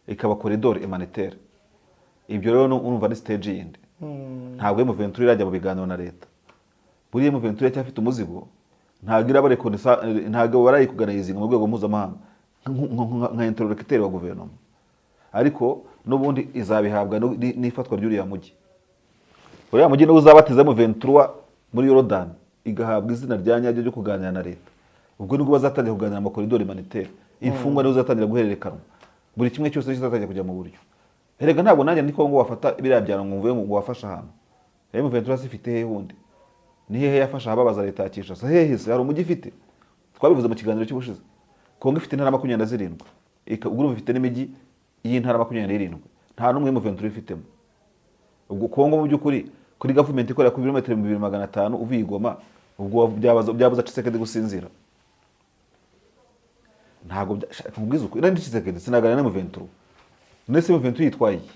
ikaba corridor humanitaire. Ibyo rero urumva ni stage yindi. Ntabwo M23 irajya mu biganiro na leta. Buriya M23 iracyafite umuzigo, ntabwo irabarekonesa, ntabwo barayikuganizinga mu rwego mpuzamahanga nka interlocuteur wa guverinoma. Ariko n'ubundi izabihabwa n'ifatwa ry'uriya mujyi. Uriya mujyi niwo uzabatiza M23 muri Yorodani, igahabwa izina rya nyaryo ryo kuganira na leta. Ubwo nibwo bazatangira kuganira ama corridor humanitaire, imfungwa nizo zizatangira guhererekanwa, buri kimwe cyose kizatangira kujya mu buryo. Erega ntabwo nanjye niko ngo wafata biriya byaro ngo mvuye ngo wafashe ahantu. M23 se ifite hehe wundi? Ni hehe yafashe ahababaza leta ya Kinshasa? Hehe se hari umujyi ifite? Twabivuze mu kiganiro cy'ubushize, Kongo ifite intara 27, ubwo urumva ifite n'imijyi y'intara 27, nta n'umwe M23 ifitemo. Ubwo Kongo mu by'ukuri kuri gavumenti ikorera ku birometero 2500 uvuye i Goma, ubwo byabuza Tshisekedi gusinzira. Ntabwo nkubwize ukuri, nari Tshisekedi sinaganira na M23. Nese M23 yitwaye iki?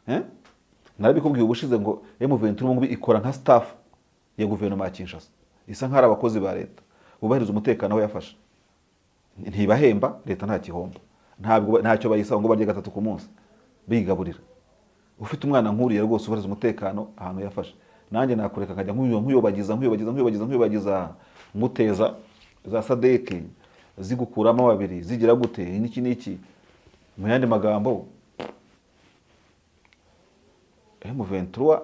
Eh? Narabikubwiye ubushize ngo M23 ubu ngubu ikora nka staff ya guverinoma ya Kinshasa, isa nk'aho ari abakozi ba leta bubahiriza umutekano aho yafashe. Ntibahemba leta, nta gihombo, ntabwo ntacyo bayisaba ngo barye gatatu ku munsi bigaburira. Ufite umwana nk'uriya rwose ubariza umutekano ahantu yafashe, nanjye nakureka nkajya nkuyobagiza, nkuyobagiza, nkuyobagiza, nkuyobagiza, nguteza za SADC zigukuramo babiri, zigira gute, n'iki n'iki. Mu yandi magambo, M23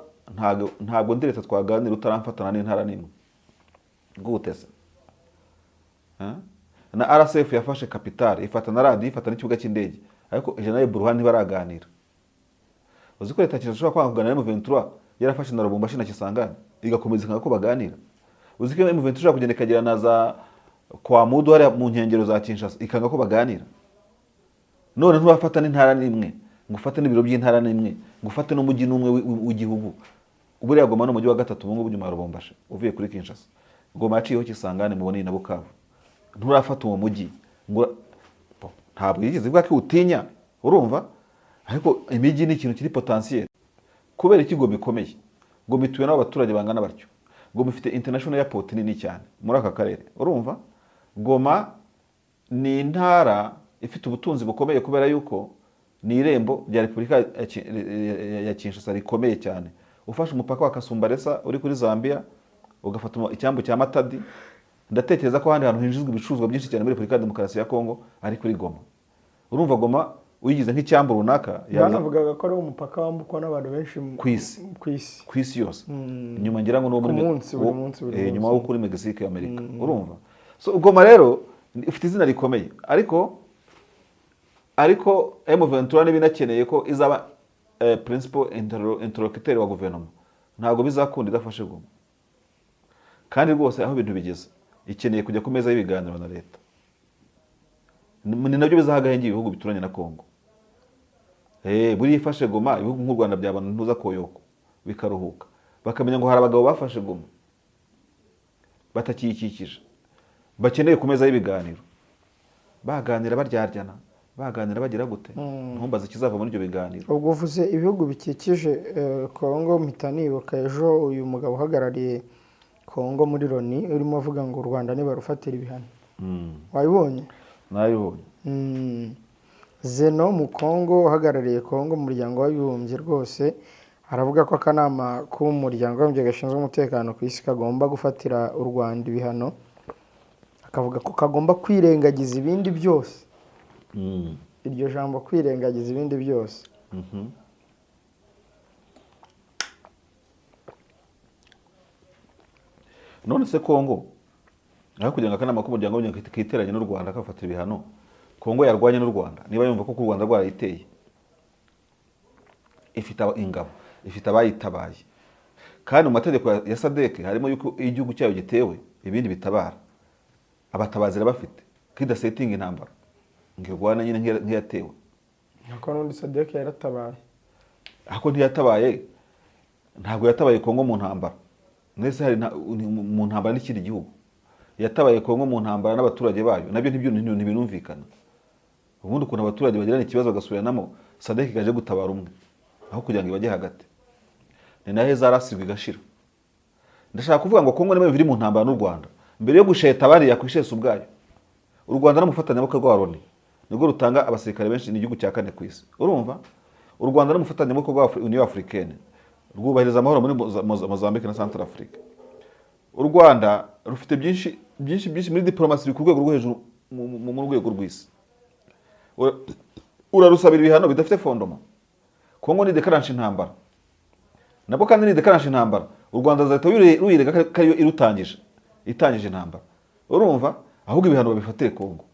ntabwo ndi leta twaganira utaramfatana n'intara n'imwe gute se? Na RSF yafashe capitale, ifata na radiyo, ifata n'ikibuga cy'indege, ariko General Burhan ntibaraganira. Uzi ko leta ishobora kwanga kuganira na M23 yarafashe na Lubumbashi na Kisangani, igakomeza ikanga ko baganira? Uzi ko M23 ishobora kugenda ikagera na za Kwamudu hariya mu nkengero za Kinshasa, ikanga ko baganira? None nturafata n'intara n'imwe, ngo ufate n'ibiro by'intara n'imwe, ngo ufate n'umujyi n'umwe w'igihugu. Buriya Goma ni umujyi wa gatatu ubu ngubu nyuma ya Lubumbashi uvuye kuri Kinshasa. Goma yaciyeho Kisangani, muboneye na Bukavu. Nturafata uwo mujyi ngo ntabwo yigeze ivuga ko utinya, urumva? Ariko imijyi ni ikintu kiri potentiel. Kubera iki Goma ikomeye? Goma ituwe n'abaturage bangana batyo. Goma ifite international airport nini cyane muri aka karere, urumva? Goma ni intara ifite ubutunzi bukomeye kubera yuko ni irembo rya Repubulika ya Kinshasa rikomeye cyane. Ufashe umupaka wa Kasumbalesa uri kuri Zambia, ugafata icyambu cya Matadi, ndatekereza ko ahandi hantu hinjizwa ibicuruzwa byinshi cyane muri Repubulika ya Demokarasi ya Kongo ari kuri Goma. Urumva Goma uyigize nk'icyambu runaka Banavugaga ko ari umupaka wambukwa n'abantu benshi ku isi. Ku isi. Ku isi yose. Nyuma ngira ngo Ku munsi, buri munsi, buri munsi. Nyuma wo kuri Mexique, Amerika, urumva? So Goma rero ifite izina rikomeye, ariko M23 niba inakeneye ko izaba principal interlocuteur wa guverinoma, ntabwo bizakunda idafashe Goma. Kandi rwose aho ibintu bigeze, ikeneye kujya ku meza y'ibiganiro na leta. Ni nabyo bizaha agahenge ibihugu bituranye na Kongo. Buriya ifashe Goma, ibihugu nk'u Rwanda byabona ntuza koyoko bikaruhuka, bakamenya ngo hari abagabo bafashe Goma batakiyikikije, bakeneye ku meza y'ibiganiro, baganira baryaryana, baganira bagira gute. Ntumbaze ikizava muri ibyo biganiro. Ubwo uvuze ibihugu bikikije Kongo, mpita nibuka ejo uyu mugabo uhagarariye Kongo muri Loni urimo avuga ngo u Rwanda nibarufatira ibihano. Wabibonye? Nabibonye. Zeno mu Kongo uhagarariye Kongo mu Muryango w'Abibumbye rwose aravuga ko akanama k'Umuryango w'Abibumbye gashinzwe umutekano ku isi kagomba gufatira u Rwanda ibihano, akavuga ko kagomba kwirengagiza ibindi byose. Iryo jambo kwirengagiza ibindi byose. None se Kongo, aho kugira ngo akanama k'Umuryango w'Abibumbye kiteranye n'u Rwanda kafatira ibihano, Kongo yarwanye n'u Rwanda niba yumva ko u Rwanda rwarayiteye? Ifite ingabo, ifite abayitabaye, kandi mu mategeko ya SADC harimo yuko iyo igihugu cyayo gitewe ibindi bitabara, abatabazi irabafite, kidasetinga intambara ngo irwane nyine nk'iyatewe. Nako n'undi SADC yaratabaye. Ariko ntiyatabaye, ntabwo yatabaye Kongo mu ntambara. Ndetse hari mu ntambara n'ikindi gihugu yatabaye Kongo mu ntambara n'abaturage bayo, nabyo ntibinumvikana. Ubundi ukuntu abaturage bagirana ikibazo bagasubiranamo, SADC ikaje gutabara umwe aho kugira ngo ibajye hagati, ni naho zarasirwa igashira. Ndashaka kuvuga ngo Kongo niba iri mu ntambara n'u Rwanda, mbere yo gusheta bariya kwishesa ubwayo. U Rwanda n'umufatanyabikorwa wa Loni nibwo rutanga abasirikare benshi, ni igihugu cya kane ku isi, urumva? U Rwanda n'umufatanyabikorwa wa Union Africaine rwubahiriza amahoro muri Mozambique na Central Africa. U Rwanda rufite byinshi byinshi byinshi muri diplomasi ku rwego rwo hejuru mu rwego rw'isi. Urarusabira ibihano bidafite fondoma. Kongo ni dekaranshe intambara, nabwo kandi ni dekaranshe intambara, u Rwanda ruzahita ruyirega ko ariyo irutangije, itangije intambara, urumva? Ahubwo ibihano babifatire Kongo.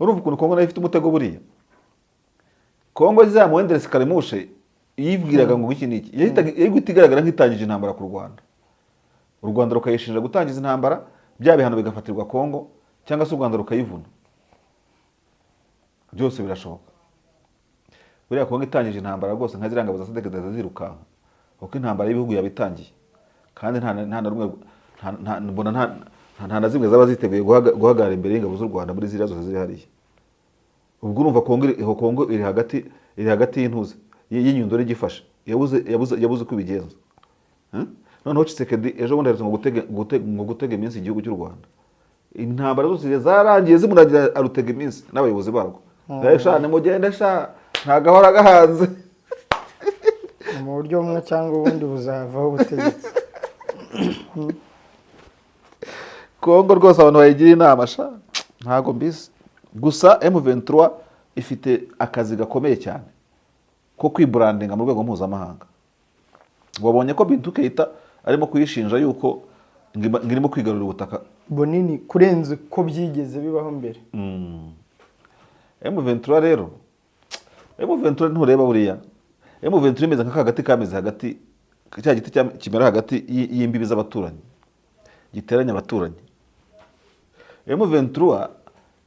Urumva ukuntu Kongo nayo ifite umutego? Buriya Kongo izamuwenderesi Karimushe yibwiraga ngo iki n'iki, yari guhita igaragara nk'itangije intambara ku Rwanda, u Rwanda rukayishinja gutangiza intambara, bya bihano bigafatirwa Kongo, cyangwa se u Rwanda rukayivuna. Byose birashoboka. Buriya Kongo itangije intambara rwose nka ziriya ngabo za SADC ziza zirukanka, kuko intambara y'ibihugu yabitangiye, kandi nta nta na rumwe mbona nta na zimwe zaba ziteguye guhagarara imbere y'ingabo z'u Rwanda muri ziriya zose ziri hariya. Ubwo urumva Kongo iri hagati y'intuze y'inyundo n'igifashe, yabuze uko ibigenza. Noneho Tshisekedi ejo bundi aherutse ngo gutega iminsi igihugu cy'u Rwanda. Intambara zose zarangiye zimurangira, arutega iminsi n'abayobozi barwo. Sha, nimugende sha, nta gahora gahanze. Mu buryo bumwe cyangwa ubundi buzavaho ubutegetsi. Kongo rwose abantu bayigira inama sha, ntago mbizi. Gusa M23 ifite akazi gakomeye cyane ko kwibrandinga mu rwego mpuzamahanga. Wabonye ko Bintou Keita arimo kuyishinja yuko ngo irimo kwigarurira ubutaka bunini kurenza uko byigeze bibaho mbere. M23 rero, M23 ntureba buriya M23 imeze nk'aka gati kameze hagati, cya giti kimera hagati y'imbibi z'abaturanyi, giteranya abaturanyi. M23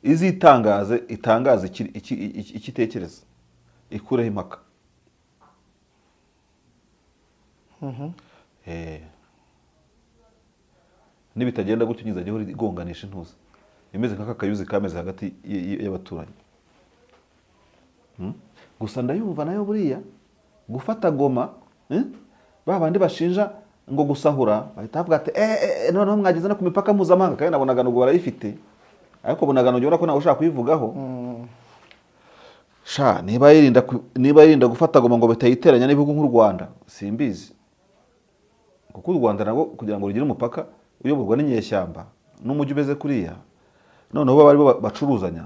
izitangaze, itangaze icyo itekereza, ikureho impaka. Nibitagenda gutyo nyizajya ihora igonganisha intuza, imeze nk'aka kayuzi kameze hagati y'abaturanyi. Gusa ndayumva nayo buriya gufata Goma, ba bandi bashinja ngo gusahura bahita bavuga ati noneho mwageze no ku mipaka mpuzamahanga, kandi na Bunagana ubwo barayifite, ariko Bunagana ubona ko nawe ushaka kuyivugaho. Sha, niba yirinda gufata Goma ngo bitayiteranya n'ibihugu nk'u Rwanda, simbizi, kuko u Rwanda nabwo kugira ngo rugire umupaka uyoborwa n'inyeshyamba n'umujyi umeze kuriya, noneho baba aribo bacuruzanya.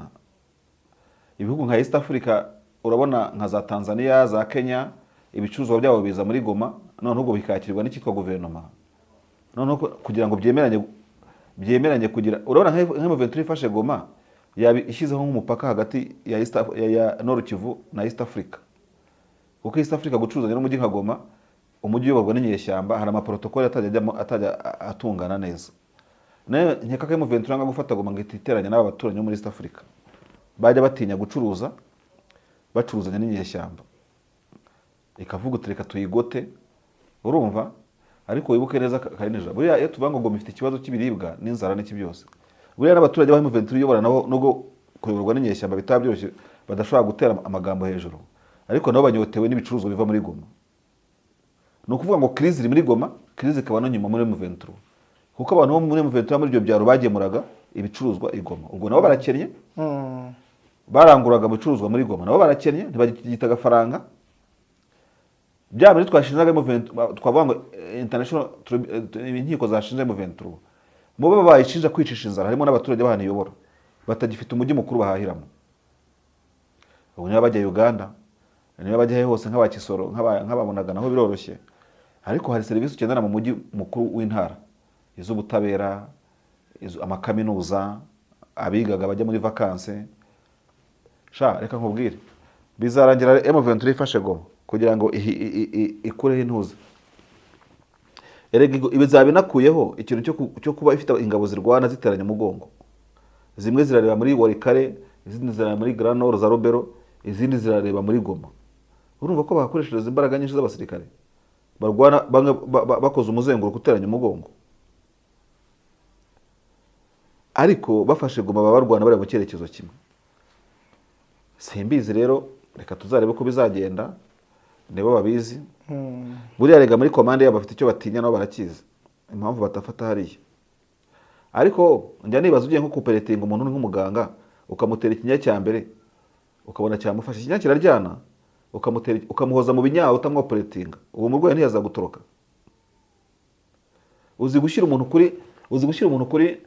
Ibihugu nka East Africa, urabona nka za Tanzania, za Kenya, ibicuruzwa byabo biza muri Goma, noneho ubwo bikakirwa n'icyitwa guverinoma, noneho kugira ngo byemeranye kugira, urabona nka M23 ifashe Goma, yaba ishyizeho nk'umupaka hagati ya East ya Nord Kivu na East Africa, kuko East Africa gucuruzanya n'umujyi nka Goma, umujyi uyoborwa n'inyeshyamba, hari amaprotokoli atajya atungana neza. Nayo nkeka ko M23 yanga gufata Goma ngo ititeranya n'aba baturanyi bo muri East Africa, bajya batinya gucuruza bacuruzanya n'inyeshyamba, ikavuga uti reka tuyigote, urumva. Ariko wibuke neza Karinijabo, buriya iyo tuvuga ngo Goma ifite ikibazo cy'ibiribwa n'inzara n'iki byose, buriya n'abaturage ba M23 uyobora nabo, nubwo kuyoborwa n'inyeshyamba bitaba byoroshye, badashobora gutera amagambo hejuru, ariko nabo banyotewe n'ibicuruzwa biva muri Goma. Ni ukuvuga ngo crise iri muri Goma, crise ikaba no nyuma muri M23, kuko abantu bo muri M23 muri ibyo byaro bagemuraga ibicuruzwa i Goma, ubwo nabo barakennye. Baranguraga ibicuruzwa muri Goma, nabo barakennye, ntibagita agafaranga. Bya bindi twashinjaga M23, twavuga ngo international inkiko zashinja M23, mu bo bayishinja kwicisha inzara harimo n'abaturage b'ahantu iyobora batagifite umujyi mukuru bahahiramo. Ubu niba bajya Uganda, niba bajya he hose, nk'aba Kisoro, nk'ababonaga naho biroroshye, ariko hari serivisi ukenera mu mujyi mukuru w'intara, iz'ubutabera, amakaminuza, abigaga bajya muri vacances. Sha, reka nkubwire, bizarangira M23 ifashe Goma kugira ngo ikureho intuza. Erega bizaba inakuyeho ikintu cyo kuba ifite ingabo zirwana ziteranya umugongo, zimwe zirareba muri Walikale, izindi zirareba muri Grand Nord za Rubero, izindi zirareba muri Goma. Urumva ko bahakoreshereza imbaraga nyinshi z'abasirikare barwana, bamwe bakoze umuzenguruko uteranya umugongo. Ariko bafashe Goma baba barwana bari mu cyerekezo kimwe. Simbizi rero, reka tuzarebe ko bizagenda, nibo babizi. Buriya rega muri komande yabo bafite icyo batinya, nabo barakizi impamvu batafata hariya. Ariko njya nibaza, ugiye nko kuperetinga umuntu uri nk'umuganga, ukamutera ikinya cya mbere ukabona cyamufashe, ikinya kiraryana, ukamuhoza mu binyawo utamwoperetinga, uwo murwayi ntiyazagutoroka. Uzi gushyira umuntu kuri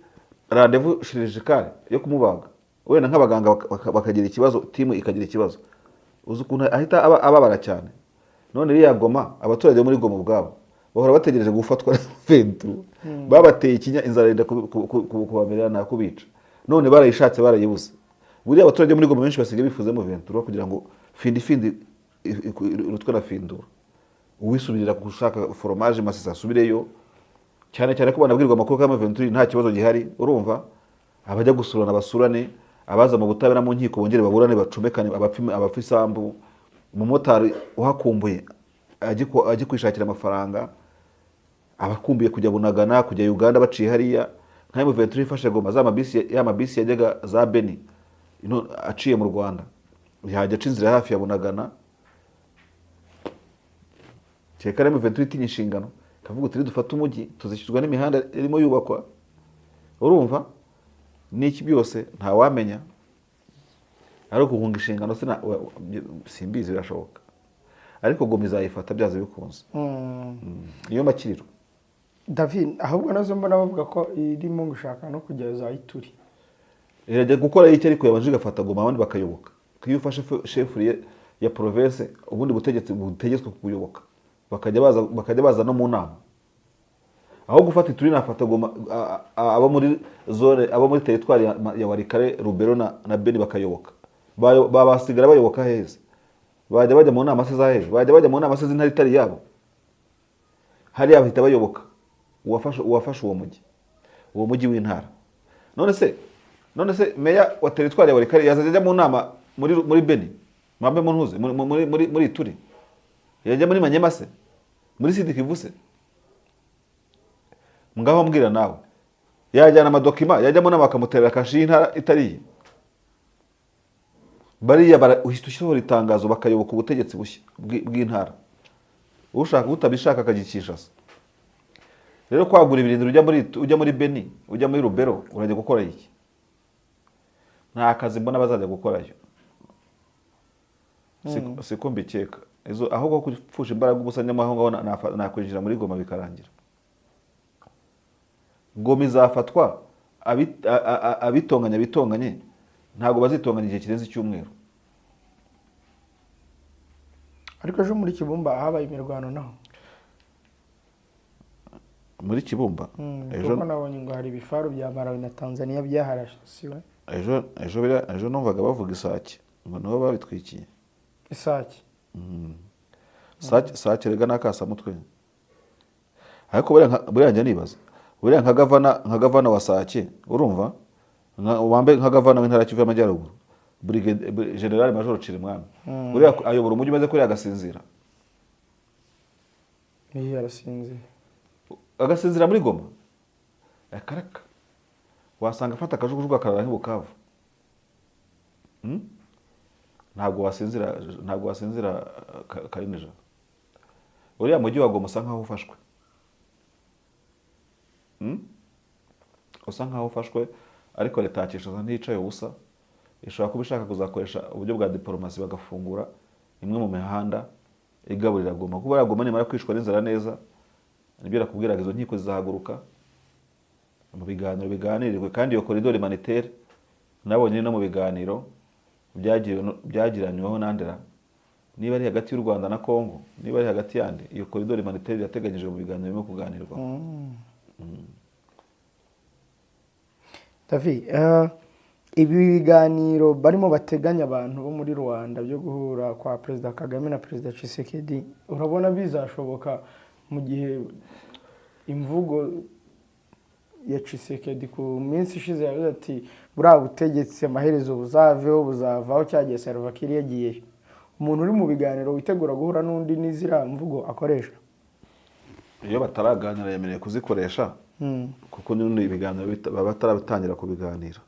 rendez-vous chirurgicale yo kumubaga, wenda nk'abaganga bakagira ikibazo, timu ikagira ikibazo, uzi ukuntu ahita ababara cyane. None iriya Goma, abaturage bo muri Goma ubwabo bahora bategereje gufatwa na Ventura, babateye ikinya, inzara yenda kubamerera nabi, kubica, none barayishatse barayibuze. Buriya abaturage bo muri Goma benshi basigaye bifuza M23 kugira ngo findi findi irutwe na findura, uwisubirira gushaka foromaje Masisi asubireyo, cyane cyane ko banabwirwa amakuru ko M23 nta kibazo gihari. Urumva abajya gusurana basurane, abaza mu butabera mu nkiko bongere baburane, bacomekane, abapfa isambu, umumotari uhakumbuye ajye kwishakira amafaranga, abakumbuye kujya Bunagana, kujya Uganda baciye hariya. Nka M23 ifashe Goma, za mabisi, ya mabisi yajyaga za Beni ino aciye mu Rwanda, yajya aca inzira hafi ya Bunagana. Kereka M23 itinya inshingano ikavuga uti dufate umujyi tuzishyurwa n'imihanda irimo yubakwa. Urumva n'iki byose ntawamenya. Ariko guhunga inshingano simbizi, birashoboka, ariko Goma izayifata byanze bikunze. Niyo makiriro. David, ahubwo nazo mbona bavuga ko irimo gushaka no kujya za Ituri. Irajya gukora icyo, ariko yabanje igafata Goma, abandi bakayoboka. Ko iyo ufashe chef-lieu ya province, ubundi butegetsi butegetswe kukuyoboka, bakajya baza no mu nama. Aho gufata Ituri nafata Goma, abo muri zone, abo muri territoire ya Walikale, Lubero na Beni bakayoboka. Babasigara bayoboka heza, bajya mu nama se za hehe? Bajya mu nama se z'intare itari yabo? Hariya bahita bayoboka uwafashe uwo mujyi w'intara. None se meya wa territoire ya Walikale yazajya ajya mu nama muri Beni, mwambe mu ntuze muri Ituri, yajya muri Manyema se, muri Sud Kivu se? Ngaho mbwira nawe, yajyana amadocuments, yajya mu nama bakamuterera kashi y'intara itari iye? Bariya uhita usohora itangazo, bakayoboka ubutegetsi bushya bw'intara, ushaka utabishaka akagikisha se. Rero kwagura ibirindiro ujya muri Beni, ujya muri Lubero, urajya gukora iki? Nta kazi mbona bazajya gukorayo. Siko mbikeka. Izo ahubwo gupfusha imbaraga ubusa nyamara aho ngaho nakwinjira muri Goma bikarangira. Goma izafatwa, abitonganya bitonganye, ntabwo bazitonganya igihe kirenze icyumweru. Ariko ejo muri Kibumba habaye imirwano naho. Muri Kibumba? Ejo? Kuko nabonye ngo hari ibifaru bya Malawi na Tanzania byaharasiwe. Ejo numvaga bavuga Isake, ngo nibo babitwikiye. Isake? Sake rega ni akasamutwe. Ariko buriya njya nibaza, buriya nka gavana wa Sake, urumva, wambaye nka gavana w'intara ya Kivu y'Amajyaruguru, General Major Cirimwami, buriya ayobora umujyi umeze kuriya agasinzira? Niyo arasinzira. Agasinzira muri Goma? Akaraka wasanga afata akajugujugu akarara nk'i Bukavu. Ntabwo wasinzira kari nijoro. Uriya mujyi wa Goma usa nkaho ufashwe. Usa nkaho ufashwe, ariko leta ya Kinshasa ntiyicaye ubusa. Ishobora kuba ishaka kuzakoresha uburyo bwa diporomasi, bagafungura imwe mu mihanda igaburira Goma, kuko buriya Goma nimara kwicwa n'inzara neza, nibyo nakubwiraga, izo nkiko zizahaguruka mu biganiro biganirirwe. Kandi iyo corridor humanitaire nabonye no mu biganiro byagiranyweho n'Andera, niba ari hagati y'u Rwanda na Congo, niba ari hagati yandi, iyo corridor humanitaire irateganyijwe mu biganiro birimo kuganirwaho. David, ibi biganiro barimo bateganya abantu bo muri Rwanda byo guhura kwa Perezida Kagame na Perezida Tshisekedi, urabona bizashoboka mu gihe imvugo ya Tshisekedi ku minsi ishize yavuze ati buriya butegetsi amaherezo buzaveho, buzavaho, cyagiye Salva Kiir yagiyeyo? Umuntu uri mu biganiro witegura guhura n'undi n'iziriya mvugo akoresha? Iyo bataraganira yemerewe kuzikoresha, kuko n'ubundi ibiganiro baba batarabitangira kubiganira.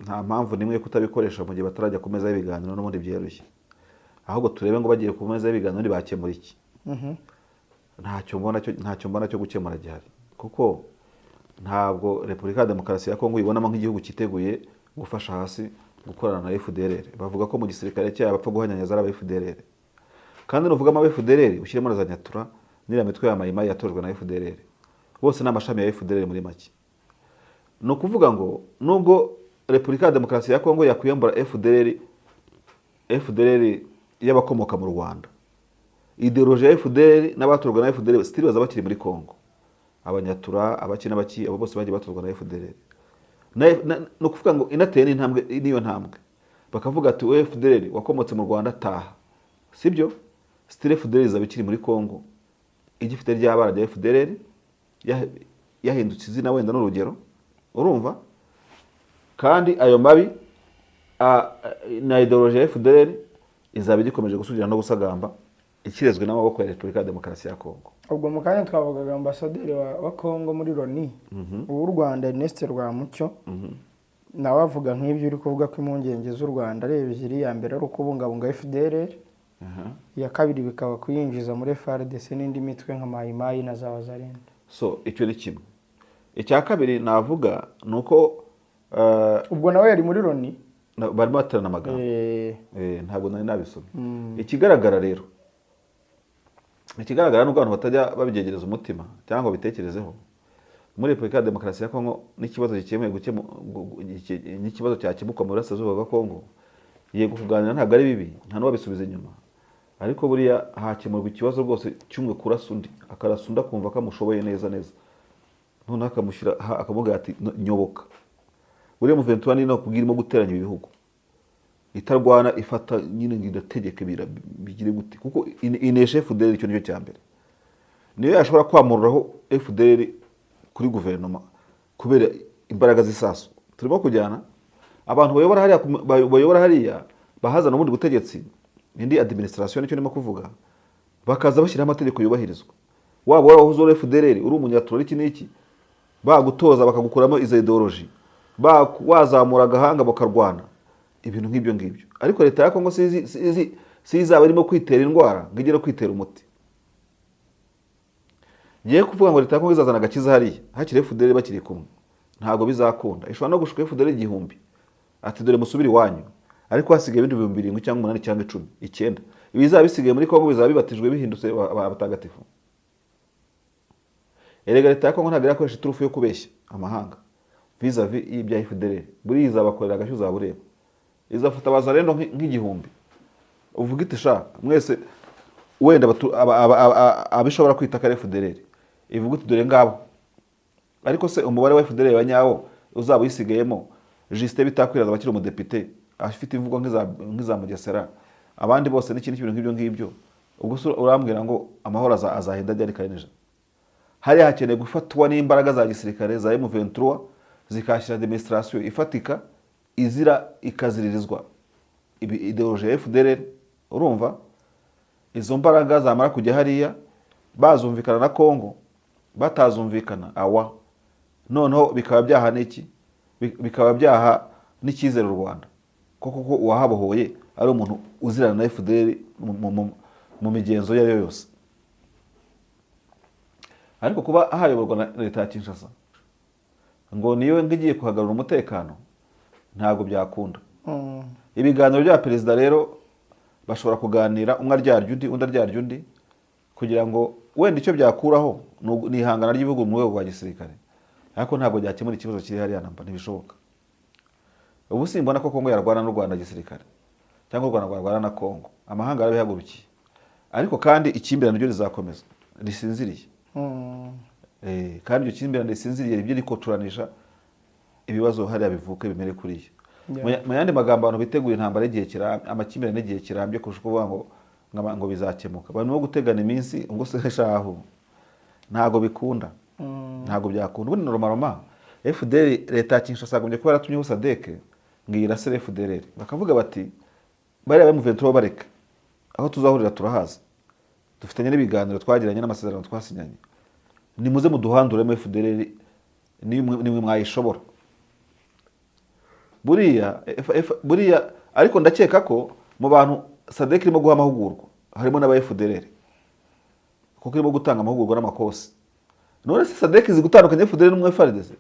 Nta mpamvu n'imwe yo kutabikoresha mu gihe batarajya ku meza y'ibiganiro n'ubundi byeruye. Ahubwo turebe ngo bagiye ku meza y'ibiganiro ntibakemura iki? Ntacyo mbona cyo gukemura gihari, kuko ntabwo Repubulika ya Demokarasi ya Kongo ibonamo nk'igihugu cyiteguye gufasha hasi gukorana na FDLR. Bavuga ko mu gisirikare cyayo bapfa guhanyanyaza ari aba FDLR, kandi nuvugamo aba FDLR ushyiremo na za Nyatura n'iriya mitwe ya Mayimayi yatojwe na FDLR, bose ni amashami ya FDLR muri make. Ni ukuvuga ngo nubwo Repubulika ya Demokarasi ya Kongo yakwiyambura FDLR, FDLR y'abakomoka mu Rwanda, idéologie ya FDLR n'abatorwa na FDLR still baza bakiri muri Kongo, Abanyatura, abaki n'abaki, abo bose bagiye batorwa na FDLR. Ni ukuvuga ngo inateye n'intambwe, n'iyo ntambwe bakavuga ati wowe FDLR wakomotse mu Rwanda taha, sibyo? Still FDLR izaba ikiri muri Kongo, igifite rya bara rya FDLR, yahindutse izina wenda n'urugero, urumva? Kandi ayo mabi na idéologie ya FDLR izaba igikomeje gusugira no gusagamba, ikirezwe n'amaboko ya Repubulika ya Demokarasi ya Kongo. Ubwo mu kanya twavugaga ambasaderi wa Kongo muri Loni, uw'u Rwanda Ernest Rwamucyo nawe avuga nk'ibyo uri kuvuga, ko impungenge z'u Rwanda ari ebyiri: iya mbere ari ukubungabunga FDLR, iya kabiri bikaba kuyinjiza muri FARDC n'indi mitwe nka Mayimayi na za Wazalendo. So icyo ni kimwe. Icya kabiri navuga ni uko Ubwo nawe yari muri Loni. Barimo baterana amagambo. Ntabwo nari nabisomye. Ikigaragara rero, ikigaragara nubwo abantu batajya babyegereza umutima cyangwa ngo babitekerezeho, muri Repubulika ya Demokarasi ya Kongo n'ikibazo gikemuye n'ikibazo cyakemuka mu burasirazuba bwa Kongo. Yego, kuganira ntabwo ari bibi, nta n'uwabisubiza inyuma, ariko buriya hakemurwa ikibazo rwose cy'umwe kurasa undi, akarasa undi akumva ko amushoboye neza neza, noneho akamushyira akamubwira ati: "Nyoboka." Buriya M23 ni kubwira irimo guteranya ibihugu, itarwana, ifata nyine ngo irategeka, bigire gute, kuko inesha FDLR. Icyo nicyo cya mbere. Niyo yashobora kwamururaho FDLR kuri guverinoma kubera imbaraga z'isasu. Turimo kujyana abantu bayobora hariya, bayobora hariya, bahazana ubundi butegetsi, indi administration, nicyo ndimo kuvuga, bakaza bashyiraho amategeko yubahirizwa. Waba warahoze uri FDLR, uri umunyatura, iki n'iki, bagutoza bakagukuramo izo idéologie, wazamura agahanga bakarwana, ibintu nk'ibyo ngibyo. Ariko leta ya Kongo si izaba irimo kwitera indwara ngo igere kwitera umuti. Ngiye kuvuga ngo leta ya Kongo izazana agakiza hariya hakiri FDLR bakiri kumwe, ntabwo bizakunda. Ishobora no gushuka FDLR 1000 ati: "Dore musubire iwanyu," ariko hasigaye ibindi 7000 cyangwa 8 cyangwa 10, 9. Ibizaba bisigaye muri Kongo bizaba bibatijwe, bihindutse abatagatifu. Erega leta ya Kongo ntabwo irakoresha iturufu yo kubeshya amahanga vis-à-vis y'ibya FDLR. Buriya izabakorera agashyi, uzaba ureba. Izafata abazarendo nk'igihumbi, uvuga iti: "Sha mwese," wenda abishobora kwita ko ari FDLR, ivuga iti: "Dore ngabo." Ariko se umubare wa FDLR wa nyawo uzaba uyisigayemo, Justin Bitakwiraza abakiri umudepite afite imvugo nk'iza Mugesera, abandi bose n'ikindi kintu nk'ibyo ngibyo, ubwo se urambwira ngo amahoro azahenda ajya ari? Hariya hakeneye gufatwa n'imbaraga za gisirikare za M23, zikashyira administration ifatika izira ikaziririzwa idéologie ya FDLR. Urumva, izo mbaraga zamara kujya hariya, bazumvikana na Congo, batazumvikana awa, noneho bikaba byaha n'iki? Bikaba byaha n'icyizere u Rwanda, ko kuko uwahabohoye ari umuntu uzirana na FDLR mu migenzo iyo ari yo yose. Ariko kuba hayoborwa na leta ya Kinshasa ngo niyo ngo igiye kuhagarura umutekano, ntabwo byakunda. Ibiganiro bya perezida rero, bashobora kuganira umwe aryarya undi, undi aryarya undi, kugira ngo wenda icyo byakuraho ni ihangana ry'ibihugu mu rwego rwa gisirikare, ariko ntabwo byakemura ikibazo kiri hariya namba, ntibishoboka. Ubu simbona ko Kongo yarwana n'u Rwanda gisirikare, cyangwa u Rwanda rwarwana na Kongo. Amahanga yarabihagurukiye, ariko kandi ikimbirane ryo rizakomeza risinziriye. Kandi iryo kimbirane risinziriye ribyo rikoturanisha ibibazo hariya bivuka bimere kuriya. Mu yandi magambo, abantu biteguye intambara y'igihe kirambye, amakimbirane y'igihe kirambye, kurusha kuvuga ngo bizakemuka. Barimo gutegana iminsi, ubwo se shahu ntabwo bikunda, ntabwo byakunda. Ubundi normalement FDLR, leta ya Kinshasa yagombye kuba yaratumyeho SADC ngo iyirasire FDLR, bakavuga bati: "Bariya ba M23 bareka, aho tuzahurira turahazi, dufitanye n'ibiganiro twagiranye n'amasezerano twasinyanye, nimuze muduhanduremo FDLR nimwe mwayishobora." Buriya buriya ariko ndakeka ko mu bantu SADC irimo guha amahugurwa harimo n'aba FDLR, kuko irimo gutanga amahugurwa n'amakosi. None se SADC izi gutandukanya FDLR n'umwe FARDC?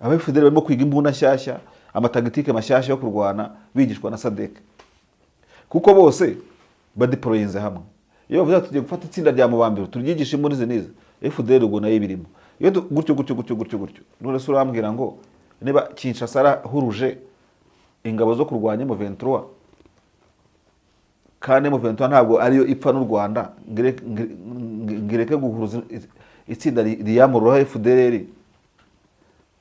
Aba FDLR barimo kwiga imbunda nshyashya, amatagitike mashyashya yo kurwana, bigishwa na SADC, kuko bose badeployinze hamwe. Iyo bavuze bati: "Tugiye gufata itsinda rya Mubambiro turyigishe imbunda izi n'izi," FDLR ubwo nayo ibirimo. Iyo gutyo gutyo gutyo gutyo gutyo. None se urambwira ngo niba Kinshasa yarahuruje ingabo zo kurwanya M23, kandi M23 ntabwo ariyo ipfa n'u Rwanda, ngo ireke guhuruza itsinda riyamururaho FDLR,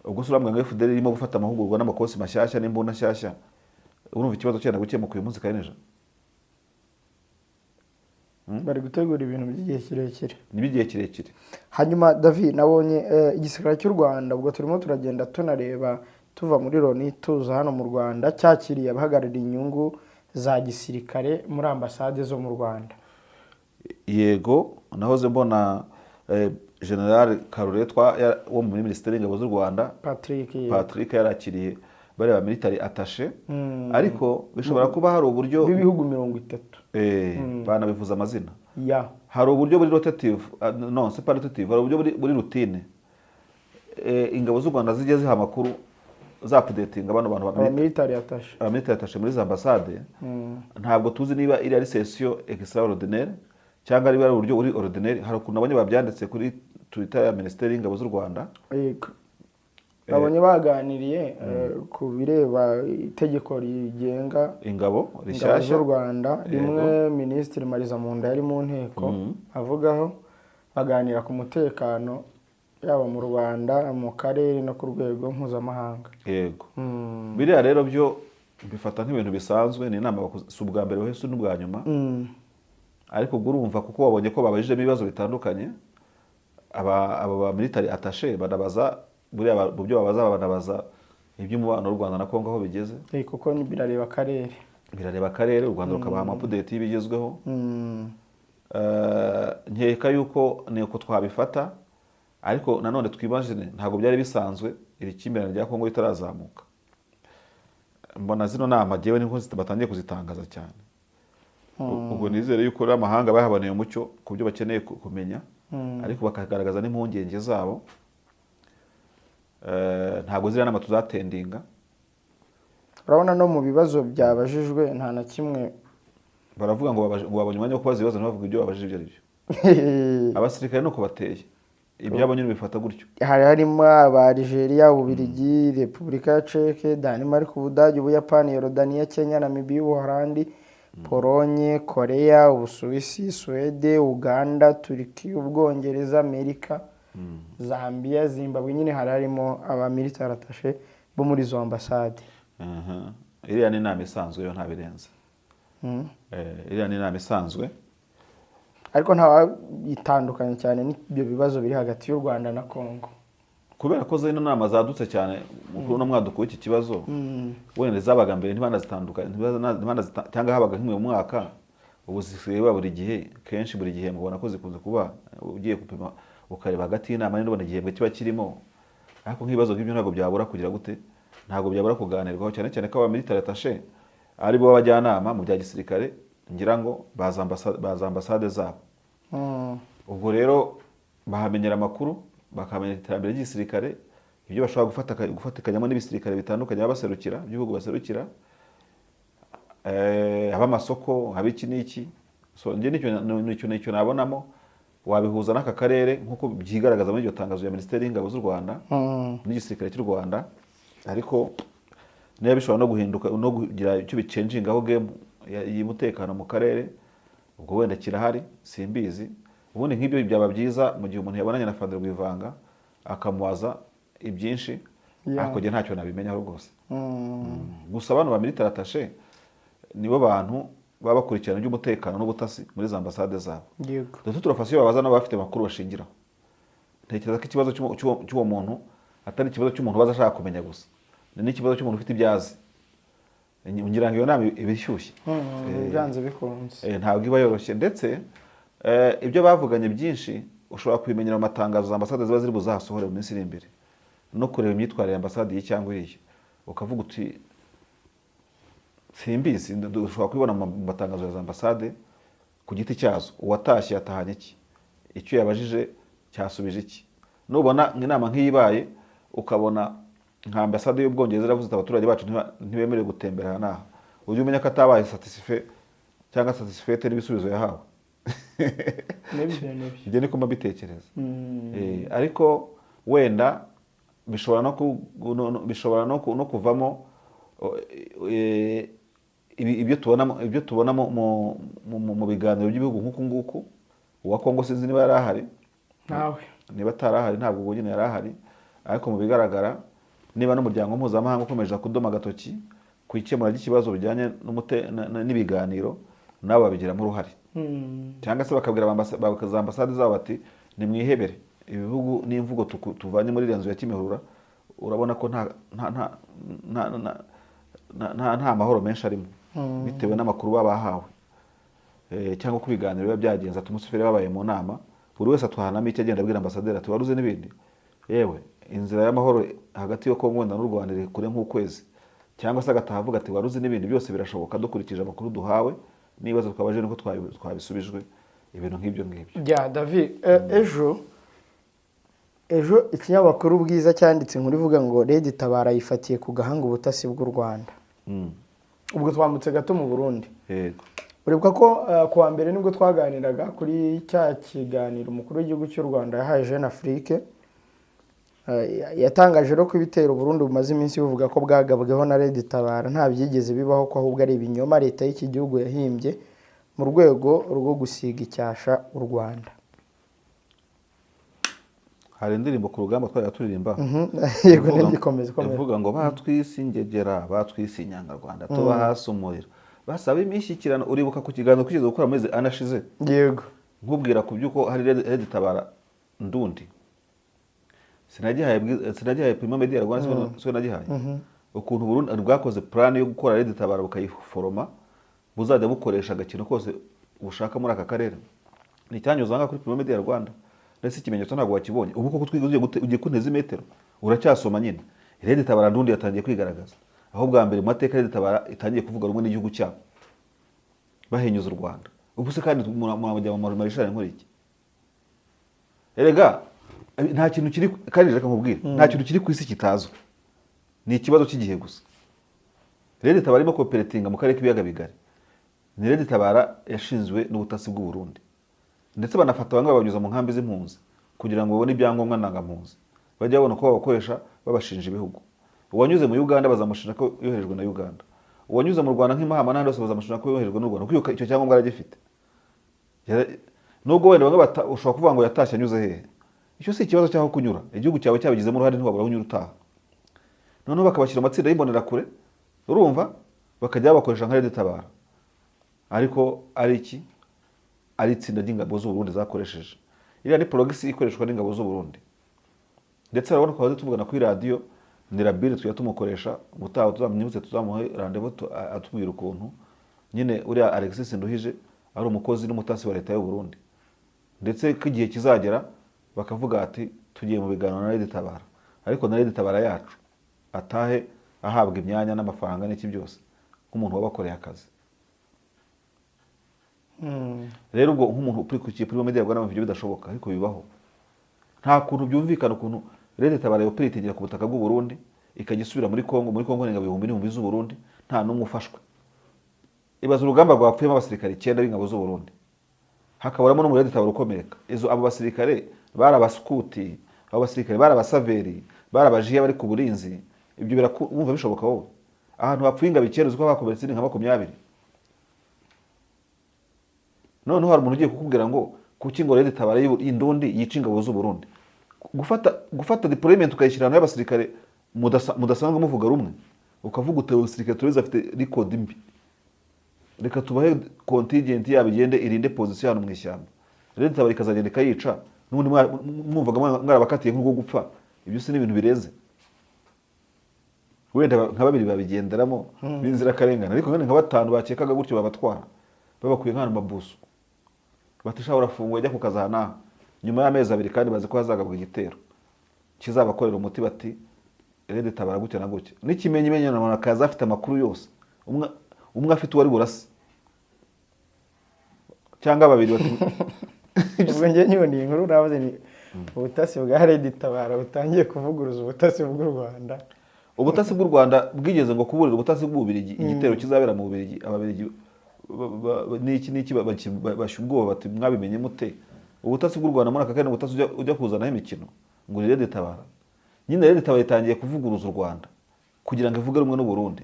ubwo se urambwira ngo FDLR irimo gufata amahugurwa n'amakosi mashyashya n'imbunda nshyashya, urumva ikibazo cyenda gukemuka uyu munsi kareneja? Bari gutegura ibintu by'igihe kirekire. Ni iby'igihe kirekire. Hanyuma David, nabonye igisirikare cy'u Rwanda, ubwo turimo turagenda tunareba tuva muri Loni tuza hano mu Rwanda, cyakiriye abahagarariye inyungu za gisirikare muri ambasade zo mu Rwanda. Yego, nahoze mbona General Karuretwa wo muri Minisiteri y'Ingabo z'u Rwanda. Patrick. Patrick yarakiriye bariya ba military attaché, ariko bishobora kuba hari uburyo b'ibihugu 30. Banabivuze amazina. Hari uburyo buri rotative, non, c'est pas rotative, hari uburyo buri routine, ingabo z'u Rwanda zijya ziha amakuru. za-updatinga bano bantu Aba military attaché. Aba military attaché muri za ambasade. Ntabwo tuzi niba iri ari session extraordinaire cyangwa niba ari uburyo uri ordinaire. Hari ukuntu nabonye babyanditse kuri Twitter ya Minisiteri y'Ingabo z'u Rwanda. Yego, babonye baganiriye ku bireba itegeko rigenga ingabo ingabo rishyashya z'u Rwanda, rimwe Minisitiri Marizamunda yari mu nteko avugaho, baganira ku mutekano yaba mu Rwanda, mu karere no ku rwego mpuzamahanga. Yego, biriya rero byo bifata nk'ibintu bisanzwe, ni inama bakoze, si ubwa mbere si n'ubwa nyuma. Ariko ubwo urumva, kuko wabonye ko babajijemo ibibazo bitandukanye, aba ba military attaché banabaza buriya mu byo babaza banabaza iby'umubano w'u Rwanda na Kongo aho bigeze. Kuko birareba akarere. Birareba akarere, u Rwanda rukabaha ama update y'ibigezweho. Nkeka yuko ni uko twabifata, ariko nanone twibajine, ntabwo byari bisanzwe iri kimbirane rya Kongo ritarazamuka. Mbona zino nama jyewe niko batangiye kuzitangaza cyane. Ubwo nizere yuko rero amahanga bahaboneye umucyo ku byo bakeneye kumenya, ariko bakagaragaza n'impungenge zabo. Ntabwo ziriya nama tuzatendinga. Urabona no mu bibazo byabajijwe nta na kimwe. Baravuga ngo ngo babonye umwanya wo kubaza ibibazo, ntibavuge ibyo babajije ibyo ari byo. Abasirikare nuko bateye, ibyabo nyine bifata gutyo. Hari harimo aba Algeria, Ububiligi, Repubulika ya Ceke, Denmark, Ubudage, Ubuyapani, Yorodaniya, Kenya, Namibiya, Ubuholandi, Polonye, Korea, Ubusuwisi, Suwede, Uganda, Turikiya, Ubwongereza, Amerika, Zambia, Zimbabwe. Nyine hari harimo aba military attaché bo muri izo ambasade. Aha. Iriya ni inama isanzwe yo, nta birenze. Iriya ni inama isanzwe. Ariko ntawayitandukanye cyane n'ibyo bibazo biri hagati y'u Rwanda na Congo. Kubera ko zino nama zadutse cyane kuri uno mwaduko w'iki kibazo, wenda zabaga mbere ntibanazitandukanye, cyangwa habaga nk'imwe mu mwaka, ubu zisigaye biba buri gihe, kenshi buri gihe mubona ko zikunze kuba. Ugiye gupima ukareba hagati y'inama n'indi, ubona igihembwe kiba kirimo, ariko nk'ibibazo nk'ibyo ntabwo byabura kugira gute, ntabwo byabura kuganirwaho, cyane cyane ko aba military attaché ari bo b'abajyanama mu bya gisirikare, ngira ngo baza ambasade zabo. Ubwo rero bahamenyera amakuru, bakamenya iterambere ry'igisirikare, ibyo bashobora gufatikanyamo n'ibisirikare bitandukanye baba baserukira, by'ibihugu baserukira, haba amasoko, haba iki n'iki. So njye nicyo nabonamo wabihuza n'aka karere nk'uko byigaragaza muri iryo tangazo ya Minisiteri y'Ingabo z'u Rwanda n'igisirikare cy'u Rwanda. Ariko niba bishobora no guhinduka no kugira icyo bichangingaho game y'umutekano mu karere, ubwo wenda kirahari, simbizi. Ubundi nk'ibyo byaba byiza mu gihe umuntu yabonanye na Fadel Rwivanga akamubaza ibyinshi. Ariko njye ntacyo nabimenyaho rwose. Gusa bano ba military attaché nibo bantu baba bakurikirana iby'umutekano n'ubutasi muri za ambasade zabo. Ndetse turafasha iyo babaza n'abafite amakuru bashingiraho. Ntekereza ko ikibazo cy'uwo muntu atari ikibazo cy'umuntu ubaza ashaka kumenya gusa, ni n'ikibazo cy'umuntu ufite ibyo azi. Ngira ngo iyo nama iba ishyushye. Byanze bikunze. Ntabwo iba yoroshye, ndetse ibyo bavuganye byinshi ushobora kubimenyera mu matangazo za ambasade ziba ziri buzasohore mu minsi iri imbere, no kureba imyitwarire ya ambasade iyi cyangwa iriya, ukavuga uti simbizi. Ushobora kubibona mu matangazo ya za ambasade ku giti cyazo: uwatashye yatahanye iki, icyo yabajije cyasubije iki. Nubona inama nk'iyi ibaye, ukabona nka ambasade y'Ubwongereza iravuze ati abaturage bacu ntibemerewe gutembera aha n'aha, ujye umenya ko atabaye satisfait cyangwa satisfaite n'ibisubizo yahawe. Nibyo, nibyo. Ibyo niko mba mbitekereza. Ariko wenda bishobora no ku- no- no- bishobora no kuvamo ibyo tubona mu biganiro by'ibihugu nk'uku nguku. Uwa Kongo sinzi niba yari ahari. Nawe. Niba atari ahari, ntabwo ubwo nyine yari ahari, ariko mu bigaragara, niba n'umuryango mpuzamahanga ukomeje kudoma agatoki ku ikemura ry'ikibazo bijyanye n'ibiganiro, nabo babigiramo uruhare, cyangwa se bakabwira za ambasade zabo bati nimwihebere ibihugu n'imvugo tuvanye muri iriya nzu ya Kimihurura. Urabona ko nta mahoro menshi arimo bitewe n'amakuru baba bahawe, cyangwa uko ibiganiro biba byagenze. Ati umusiferi babaye mu nama, buri wese atwahanamo icyo agenda abwira ambasaderi ati waruze n'ibindi, yewe inzira y'amahoro hagati yo Kongo wenda n'u Rwanda iri kure nk'ukwezi, cyangwa se agataha avuga ati waruze n'ibindi, byose birashoboka dukurikije amakuru duhawe n'ibibazo twabajije nuko twabisubijwe, ibintu nk'ibyo ngibyo. Bya David, ejo Ejo ikinyamakuru Bwiza cyanditse inkuru ivuga ngo Red Tabara yifatiye ku gahanga ubutasi bw'u Rwanda. Ubwo twambutse gato mu Burundi. Yego. Uribuka ko ku wa mbere nibwo twaganiraga kuri cya kiganiro umukuru w'igihugu cy'u Rwanda yahaye Jeune Afrique. Yatangaje rero ko ibitero Burundi bumaze iminsi buvuga ko bwagabweho na Red Tabara nta byigeze bibaho, ko ahubwo ari ibinyoma leta y'iki gihugu yahimbye mu rwego rwo gusiga icyasha u Rwanda. Hari indirimbo ku rugamba twajya turirimba. Yego, ntigikomeze, komeza. Ivuga ngo batwise ingegera, batwise inyangarwanda, tuba hasi umuriro, basaba imishyikirano. Uribuka ku kiganiro twigeze gukora amezi 4 ashize? Yego. Nkubwira ku by'uko hari Red Tabara ndundi sinagihaye Primo Media Rwanda, siko nagihaye ukuntu Burundi bwakoze plan yo gukora Red Tabara, bukayiforoma, buzajya bukoresha agakino kose bushaka muri aka karere. Ni icyanyuze aha ngaha kuri Primo Media Rwanda, ndetse ikimenyetso ntabwo wakibonye. Ubu koko twiga ugiye kunteza imetero, uracyasoma nyine. Red Tabara ndundi yatangiye kwigaragaza, aho bwa mbere mu mateka Red Tabara itangiye kuvuga rumwe n'igihugu cyabo, bahinyuza u Rwanda. Ubu se kandi muramujya mu marishari nkora iki? Erega nta kintu kiri, kandi reka nkubwire, nta kintu kiri ku isi kitazwi, ni ikibazo cy'igihe gusa. Red Tabara irimo cooperatinga mu karere k'ibiyaga bigari, ni Red Tabara yashinzwe n'ubutasi bw'u Burundi, ndetse banafata bamwe babanyuza mu nkambi z'impunzi kugira ngo babone ibyangombwa ndangampunzi, bajye babona uko babakoresha babashinja ibihugu. Uwanyuze mu Uganda bazamushinja ko yoherejwe na Uganda, uwanyuze mu Rwanda nk'imahama n'ahandi hose bazamushinja ko yoherejwe n'u Rwanda, kuko icyo cyangombwa aragifite. Nubwo wenda bamwe ushobora kuvuga ngo yatashye anyuze hehe, icyo si ikibazo cy'aho kunyura. Igihugu cyawe cyabigizemo uruhare, ntiwabura aho unyura utaha. Noneho bakabashyira mu matsinda y'imbonerakure, urumva, bakajya babakoresha nka Red Tabara, ariko ari iki? Ari itsinda ry'ingabo z'u Burundi zakoresheje. Iriya ni proxy ikoreshwa n'ingabo z'u Burundi. Ndetse urabona ko twahoze tuvugana kuri radiyo, ni Rabire, tujya tumukoresha. Ubutaha tuzamwibutse, tuzamuhe rendez-vous, atubwira ukuntu nyine uriya Alexis Nduhije ari umukozi n'umutasi wa leta y'u Burundi, ndetse ko igihe kizagera bakavuga ati tugiye mu biganiro na Red Tabara, ariko na Red Tabara yacu atahe ahabwa imyanya n'amafaranga n'iki byose nk'umuntu wabakoreye akazi. Rero ubwo nk'umuntu ukurikiye kuri media Rwanda, ibyo bidashoboka, ariko bibaho. Nta kuntu byumvikana ukuntu Red Tabara yoperatingira ku butaka bw'u Burundi, ikajya isubira muri Kongo. Muri Kongo ni ingabo ibihumbi n'ibihumbi z'u Burundi, nta n'umwe ufashwe. Ibaza urugamba rwapfuyemo abasirikare 9 b'ingabo z'u Burundi, hakaburamo n'umu Red Tabara ukomereka. Izo abo basirikare bari abaskuti, abo basirikare bari abasaveri, bari abajiya bari ku burinzi. Ibyo wumva bishoboka wowe? Ahantu hapfuye ingabo 9, uzi ko bakomeretse nka 20. Noneho hari umuntu ugiye kukubwira ngo kuki ngo Red Tabara y'Indundi yica ingabo z'u Burundi. Gufata deployment ukayishyira ahantu y'abasirikare mudasanzwe muvuga rumwe, ukavuga uti abasirikare turabizi afite record mbi, reka tubahe contingent yabo igende irinde position hano mu ishyamba, Red Tabara ikazagenda ikayica, n'ubundi mwumvaga mwarabakatiye nk'urwo gupfa. Ibyo si n'ibintu birenze. Wenda nka babiri babigenderamo b'inzirakarengane, ariko nka batanu bakekaga gutyo babatwara, babakuye nk'ahantu mabuso, bati sha urafunguye, jya ku kazi aha n'aha. Nyuma y'amezi 2 kandi bazi ko hazagabwa igitero kizabakorera umuti, bati Red Tabara gutya na gutya, n'ikimenyimenyi umuntu akaza afite amakuru yose, umwe umwe afite uwari burase cyangwa babiri, bati Ubwo njye nkibona iyi nkuru navuze ni ubutasi bwa Red Tabara butangiye kuvuguruza ubutasi bw'u Rwanda. Ubutasi bw'u Rwanda bwigeze ngo kuburira ubutasi bw'Ububirigi igitero kizabera mu Bubirigi. Ababirigi n'iki n'iki bashya ubwoba, bati mwabimenye mute? Ubutasi bw'u Rwanda muri aka kanya ni ubutasi ujya kuzanaho imikino ngo ni Red Tabara. Nyine Red Tabara itangiye kuvuguruza u Rwanda kugira ngo ivuge rumwe n'u Burundi,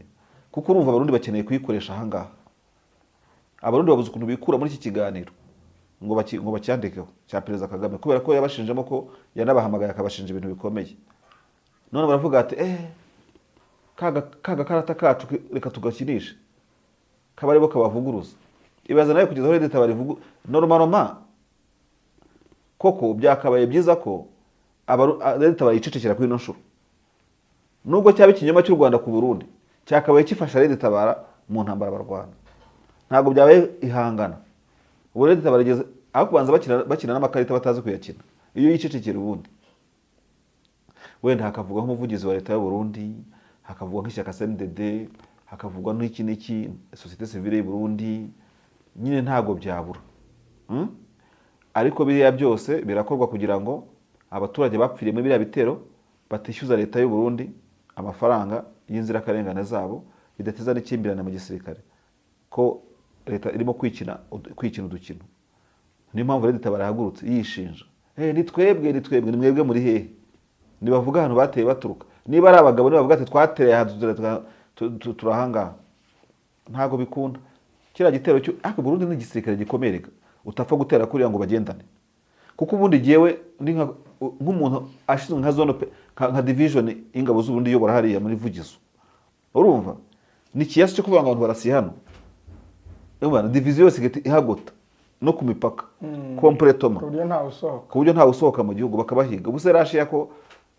kuko urumva Abarundi bakeneye kuyikoresha aha ngaha. Abarundi babuze ukuntu bikura muri iki kiganiro ngo bacyandikeho cya Perezida Kagame, kubera ko yabashinjemo ko yanabahamagaye akabashinja ibintu bikomeye. None baravuga ati kaga karata kacu reka tugakinishe, kaba aribo kabavuguruza. Ibaza nawe kugeza aho Red Tabara ivugu normalement. Koko byakabaye byiza ko Red Tabara yicecekera kuri ino nshuro, nubwo cyaba ikinyoma cy'u Rwanda ku Burundi cyakabaye gifasha Red Tabara mu ntambara barwana. Ntabwo byabaye ihangana. Ubu Red Tabara igeze aho kubanza bakina n'amakarita batazi kuyakina. Iyo yicecekera, ubundi wenda hakavugwaho umuvugizi wa leta y'u Burundi, hakavugwa nk'ishyaka CNDD, hakavugwa n'iki n'iki, société civile y'u Burundi, nyine ntabwo byabura. Ariko biriya byose birakorwa kugira ngo Abaturage bapfiriye muri biriya bitero batishyuza leta y'u Burundi amafaranga y'inzirakarengane zabo, bidateza n'ikimbirane mu gisirikare, ko leta irimo kwikina udukino. Niyo mpamvu Red Tabara yahagurutse yishinja: "Eh, ni twebwe, ni twebwe." Ni mwebwe muri hehe? Nibavuga ahantu bateye baturuka. Niba ari abagabo, nibavuga ati twatereye aha, turahangaha. Ntabwo bikunda kiriya gitero cyo. Ariko Burundi ni igisirikare gikomeye rega, utapfa gutera kuriya ngo bagendane, kuko ubundi jyewe ndi nk'umuntu ashinzwe nka zone nka division y'ingabo z'Uburundi iyobora hariya muri Vugizo, urumva ni ikiyasi cyo kuvuga ngo abantu barasiye hano. Urumva, division yose igahita ihagota no ku mipaka complètement, ku buryo ntawe usohoka. Ku buryo ntawe usohoka mu gihugu, bakabahiga. Ubu se Rashiya, ko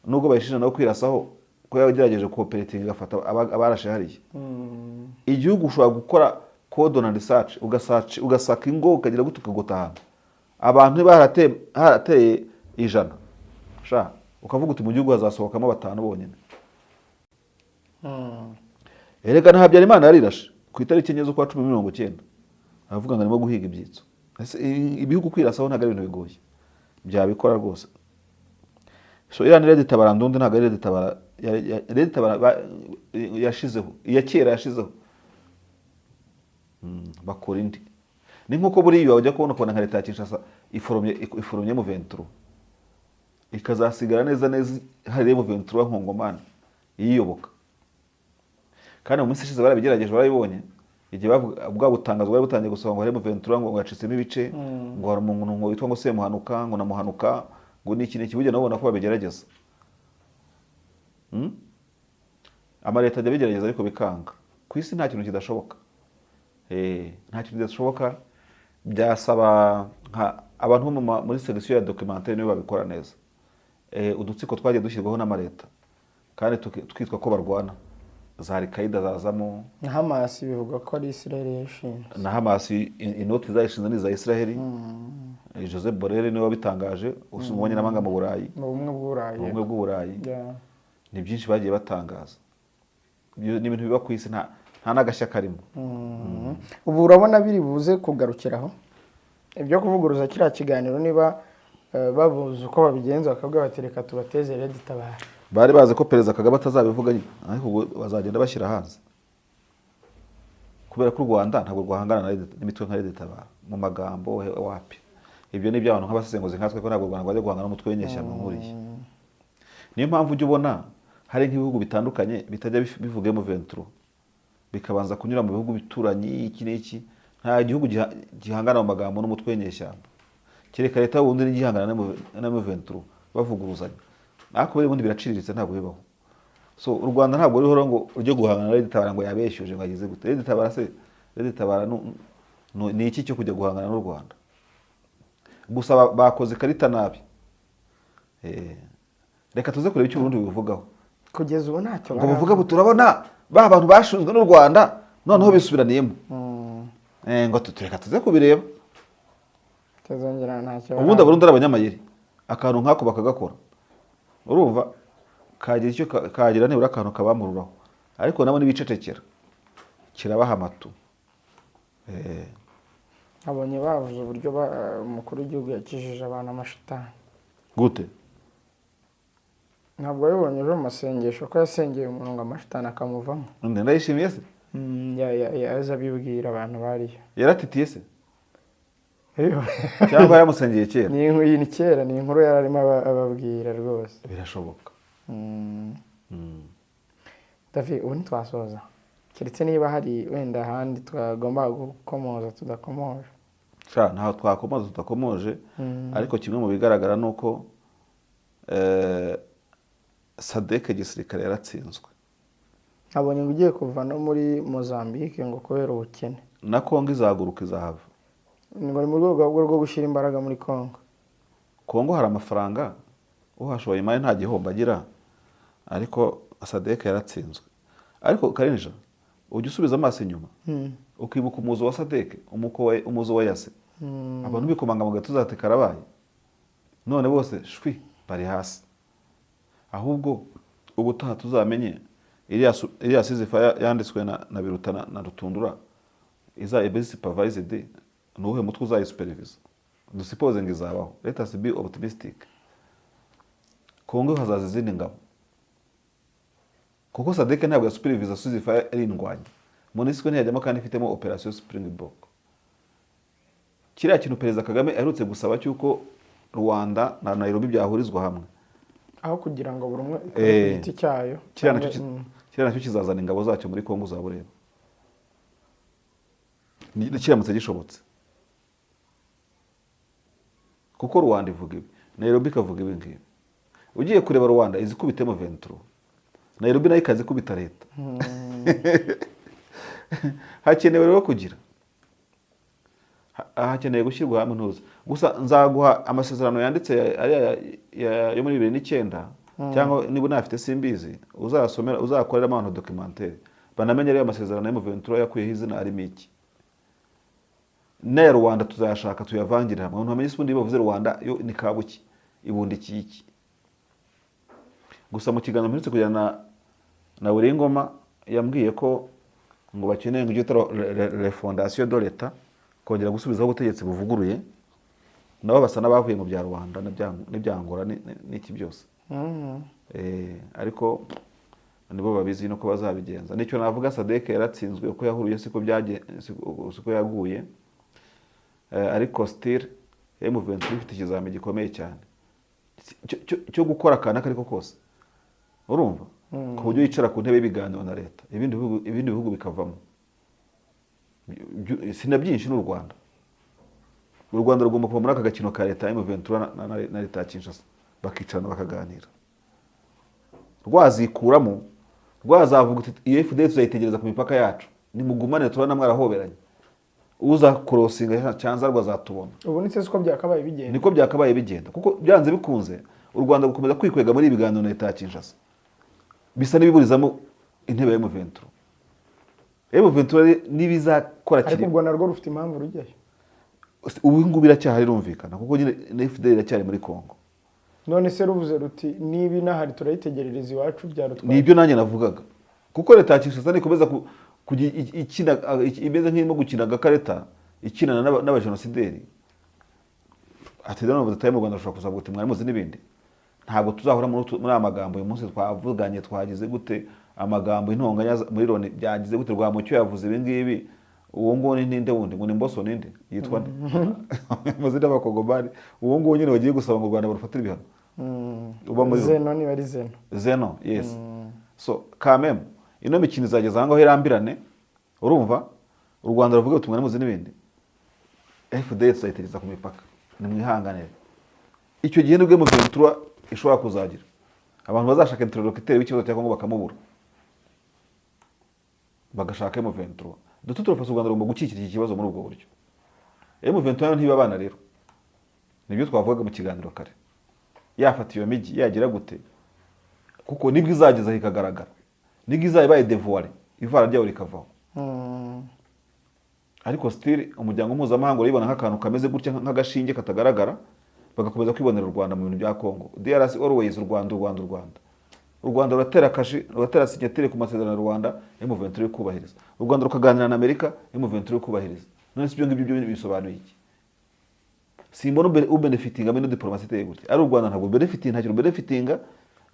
nubwo bayishinja nawe kwirasaho, ko yagerageje cooperating igafata abarashe hariya igihugu, ushobora gukora cordon and search, ugasaka ingo, ukagira gute, ukagota ahantu abantu niba harateye 100 sha, ukavuga uti mu gihugu hazasohokamo batanu bonyine. Erega na Habyarimana yarirashe ku itariki 4 z'ukwa 10 90, aravuga ngo arimo guhiga ibyitso. Ese ibihugu kwirasaho ntabwo ari ibintu bigoye, byabikora rwose. So iriya ni Red Tabara ndundi, ntabwo ari Red Tabara Red Tabara yashizeho, iya kera yashizeho. Bakora indi. Ni nk'uko buriya ujya kubona ukabona nka leta ya Kinshasa iforomye M23, ikazasigara neza neza hari M23 nkongomani iyiyoboka. Kandi mu minsi ishize barabigerageje, barabibonye, igihe bwa butangazo bwari butangiye gusohoka ngo hari M23 ngo yacitsemo ibice, ngo hari umuntu ngo witwa ngo Semuhanuka, ngo na Muhanuka, ngo ni iki n'iki. Burya nabo ubona ko babigerageza. Amaleta ajya abigerageza ariko bikanga. Ku isi nta kintu kidashoboka. Nta kintu kidashoboka. Byasaba nka abantu bo muri section ya documentaire nibo babikora neza. Udutsiko twagiye dushyirwaho n'amaleta kandi twitwa ko barwana, za Al-Qaeda zazamo. Na Hamas bivugwa ko ari Israel yashinze. Na Hamas, inoti zayishinze ni iza Israel. Joseph Borrell niwe wabitangaje, ushinzwe ububanyi n'amahanga mu Burayi. Mu Bumwe bw'Uburayi. Mu Bumwe bw'Uburayi. Ni byinshi bagiye batangaza. Ibyo ni ibintu biba ku isi, nta n'agashya karimo. Ubu urabona biri buze kugarukiraho ibyo kuvuguruza kiriya kiganiro, niba babuze uko babigenza bakavuga bati reka tubateze Red Tabara? Bari bazi ko Perezida Kagame atazabivuga nyine, ariko ubwo bazagenda bashyira hanze, kubera ko u Rwanda ntabwo rwahangana n'imitwe nka Red Tabara mu magambo. Wapi, ibyo ni iby'abantu nk'abasesenguzi nkatwe, ko ntabwo u Rwanda rwajya guhangana n'umutwe w'inyeshyamba nk'uriya. Niyo mpamvu ujya ubona hari nk'ibihugu bitandukanye bitajya bivuga M23, bikabanza kunyura mu bihugu bituranyi, iki n'iki. Nta gihugu gihangana mu magambo n'umutwe w'inyeshyamba, kereka leta y'ubundi n'igihangana na M23 bavuguruzanya, ariko ubundi biraciriritse, ntabwo bibaho. So u Rwanda ntabwo ruriho ngo rujye guhangana na Red Tabara ngo yabeshyuje, ngo agize gute. Red Tabara se, Red Tabara ni iki cyo kujya guhangana n'u Rwanda? Gusa bakoze ikarita nabi. Reka tuze kureba icyo Uburundi bubivugaho. Kugeza ubu ntacyo ngo buvuge ngo turabona ba bantu bashinzwe n'u Rwanda noneho bisubiraniyemo. Ngo reka tuze kubireba. Tuzongera ntacyo. Ubundi Abarundi ari abanyamayeri, akantu nk'ako bakagakora, urumva kagira icyo kagira nibura akantu kabamururaho, ariko nabo ntibicecekera, kirabaha amatu. Abonye bavuze uburyo umukuru w'igihugu yakijije abantu amashitani. Gute? Ntabwo wabibonye ejo mu masengesho ko yasengeye umuntu ngo amashitani akamuvamo? Ndayishimiye se? Yaza abibwira abantu bariyo. Yaratitiye se cyangwa yamusengeye kera? Ni inkuru, iyi ni kera, ni inkuru yari arimo ababwira rwose. Birashoboka. David, ubu ntitwasoza keretse niba hari wenda ahandi twagomba gukomoza tudakomoje. Sha, ntaho twakomoza tudakomoje, ariko kimwe mu bigaragara ni uko SADC gisirikare yaratsinzwe. Nabonye ngo ugiye kuva no muri Mozambique ngo kubera ubukene. Na Kongo izaguruka, izahava. Ngo ni mu rwego rwo gushyira imbaraga muri Congo. Kongo hari amafaranga, uhashoye imari nta gihombo agira, ariko SADC yaratsinzwe. Ariko Karinja, ujya usubiza amaso inyuma ukibuka umuzo wa SADC, umuzo wa EAC, abantu bikomanga mu gatuza ati karabaye, none bose shwi bari hasi. Ahubwo ubutaha tuzamenye iriya ceasefire yanditswe na Biruta na Rutundura izaba ibe supervised, ni uwuhe mutwe uzayisupervisa? Dusuppose ngo izabaho, let us be optimistic. Kongo hazaza izindi ngabo, kuko SADC ntabwo yasupervisa ceasefire ari indwanyi. MONUSCO ntiyajyamo kandi ifitemo Operation Springbok. Kiriya kintu Perezida Kagame aherutse gusaba cy'uko Rwanda na Nairobi byahurizwa hamwe aho kugira ngo buri umwe ikore ku giti cyayo. Kiriya nacyo kiriya nacyo kizazana ingabo zacyo muri Kongo, uzaba ureba. Kiramutse gishobotse, kuko Rwanda ivuga ibi, Nairobi ikavuga ibi ngibi. Ugiye kureba, Rwanda izikubita M23, Nairobi nayo ikazikubita leta. Hakenewe rero kugira hakeneye gushyirwa hamwe ntuza gusa. Nzaguha amasezerano yanditse ari yo muri 2009, cyangwa niba unayafite simbizi, uzasomera, uzakoreramo abantu documentaire, banamenye ariyo amasezerano ya M23 yakuyeho izina arimo iki, n'aya Rwanda tuzayashaka tuyavangire hamwe, abantu bamenye ese ubundi iyo bavuze Rwanda yo ni kabuki ibundikiye iki. Gusa mu kiganiro mperutse kujyana na Ngoma, yambwiye ko ngo bakeneye ngo icyo bita refondation de l'État, kongera gusubizaho ubutegetsi buvuguruye. Nabo basa n'abavuye mu bya Rwanda n'ibya Angola n'iki byose. Ariko nibo babizi nuko bazabigenza. Nicyo navuga. SADC yaratsinzwe, uko yahuruye siko siko yaguye. Ariko still M23 ifite ikizami gikomeye cyane cyo gukora akantu ako ariko kose, urumva, ku buryo yicara ku ntebe y'ibiganiro na leta, ibindi bihugu bikavamo. Si na byinshi, ni u Rwanda. U Rwanda rugomba kuva muri aka gakino ka leta ya M23 na leta ya Kinshasa, bakicarana bakaganira. Rwazikuramo, rwazavuga uti iyo FDL tuzayitegereza ku mipaka yacu, nimugumane, turabona mwarahoberanye, uza crossinga cyanza rwazatubona. Ubu ni se siko byakabaye bigenda? Niko byakabaye bigenda, kuko byanze bikunze u Rwanda gukomeza kwikwega muri ibi biganiro na leta ya Kinshasa bisa n'ibiburizamo intebe ya M23. M23 n'ibizakora Ariko kiri ubwo narwo rufite impamvu rujyayo. Ubu ngubu iracyahari, irumvikana, kuko nyine na FDL iracyari muri Congo. None se ruvuze ruti niba inahari turayitegerereza iwacu, byarutwaye? Ni ibyo nanjye navugaga, kuko leta ya Kinshasa nikomeza kujya ikina, imeze nk'irimo gukina agakareta, ikinana n'abajenosideri, ati rero leta yo mu Rwanda bashobora kuzavuga uti mwari muzi n'ibindi. Ntabwo tuzahora muri aya magambo. Uyu munsi twavuganye, twagize gute, amagambo, intonganya muri Loni byagize gute, Rwamucyo yavuze ibi ngibi, uwo nguwo ni ninde wundi, ngo ni Mboso, ninde yitwa nde, amazina y'abakongomani, uwo nguwo nyine bagiye gusaba ngo u Rwanda barufatire ibihano uba muri Zeno, niba ari Zeno. Zeno, yes. So kameme ino mikino izageza aho ngaho irambirane. Urumva, u Rwanda ruvuga ruti mwari muzi n'ibindi, FDL tuzayitegereza ku mipaka, nimwihanganire. Icyo gihe nibwo M23 ishobora kuzagira abantu bazashaka interlocuteur w'ikibazo cya Kongo bakamubura, bagashaka M23. Dutu turafasha u Rwanda rugomba gukikira iki kibazo muri ubwo buryo. M23 ntiba abana rero, nibyo twavugaga mu kiganiro kare, yafata iyo mijyi yagira gute, kuko nibwo izageza ikagaragara, nibwo izaba ibaye dévoilée, ivara ryayo rikavaho. Ariko still umuryango mpuzamahanga urayibona nk'akantu kameze gutya, nk'agashinge katagaragara, bagakomeza kwibonera u Rwanda mu bintu bya Congo DRC. Always u Rwanda, u Rwanda, u Rwanda. U Rwanda ruratera kashi, ruratera signature ku masezerano ya Rwanda, M23 iri kubahiriza. U Rwanda rukaganira na Amerika, M23 iri kubahiriza. None si ibyo ngibyo byo bisobanuye iki? Simbona ubenefitinga muri diplomasi iteye gutya. Ari u Rwanda ntabwo benefitinga, ntacyo rubenefitinga.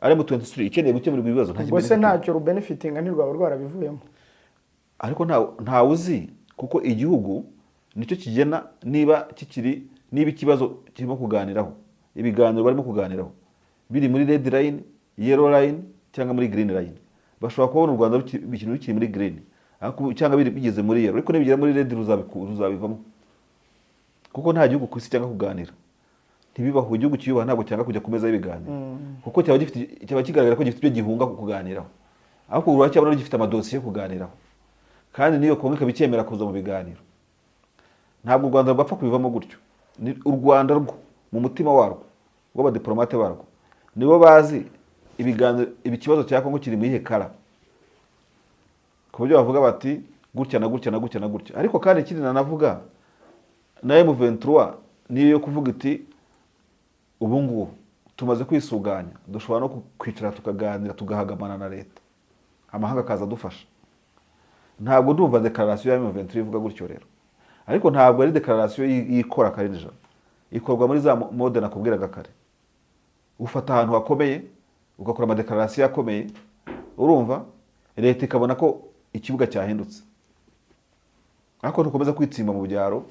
Ari M23 ikeneye gukemurirwa ibibazo, ntacyo Ubwo se benefitinga. ntacyo rubenefitinga, ntirwaba rwarabivuyemo? Ariko ntawe uzi, kuko igihugu nicyo kigena niba kikiri, niba ikibazo kirimo kuganiraho, ibiganiro barimo kuganiraho biri muri red line, yellow line cyangwa muri green line. Bashobora kubona u Rwanda ikintu bikiri muri green ariko, cyangwa bigeze muri yellow, ariko nibigera muri red ruzabivamo, kuko nta gihugu ku isi cyangwa kuganira ntibibaho. Igihugu kiyubaha ntabwo cyanga kujya ku meza y'ibiganiro, kuko cyaba gifite, cyaba kigaragara ko gifite ibyo gihunga kuganiraho, ariko ubu uracyabona gifite amadosiye yo kuganiraho, kandi n'iyo Kongo ikaba icyemera kuza mu biganiro. Ntabwo u Rwanda rwapfa kubivamo gutyo. Ni u Rwanda rwo mu mutima warwo rw'abadiplomate barwo nibo bazi ibiganiro, ibi kibazo cya Kongo kiri mu iyihe kara, ku buryo bavuga bati gutya na gutya na gutya na gutya. Ariko kandi ikindi nanavuga, na M23 niyo yo kuvuga iti ubu ngubu tumaze kwisuganya, dushobora no kwicara tukaganira, tugahagamana na leta, amahanga akaza adufasha. Ntabwo ndumva déclaration ya M23 ivuga gutyo rero, ariko ntabwo ari déclaration yikora kare nijoro, ikorwa muri za mode nakubwiraga kare. Ufata ahantu hakomeye, ugakora amadéclarations akomeye, urumva, leta ikabona ko ikibuga cyahindutse. Ariko ntukomeza kwitsimba mu byaro,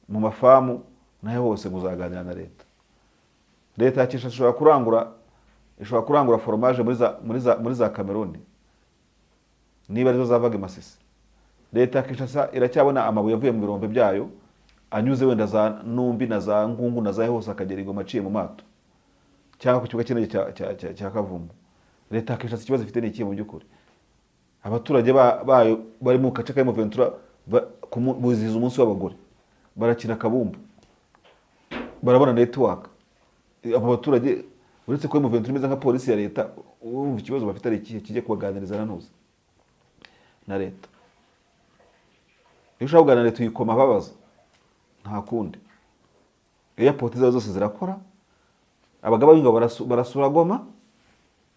mu mafamu naho hose ngo uzaganira na leta. Leta ya Kinshasa ishobora kurangura foromaje muri za Cameroon, niba arizo zavaga i Masisi. Leta ya Kinshasa iracyabona amabuye avuye mu birombe byayo, anyuze wenda za Numbi na za Ngungu na za hose, akagera i Goma aciye mu mato cyangwa ku kibuga cy'indege cya Kavumu. Leta ya Kinshasa ikibazo ifite ni ikihe mu by'ukuri? Abaturage bayo bari mu gace ka M23 bizihiza umunsi w'abagore, barakina akabumbu, barabona network. Abo baturage, uretse ko M23 imeze nka polisi ya leta, urumva ikibazo bafite ari ikihe kijye kubaganiriza na ntuza na leta? Iyo ushaka kuganira na leta, uyikoma ababaza, nta kundi. Airport zabo zose zirakora, abagaba b'ingabo barasura Goma,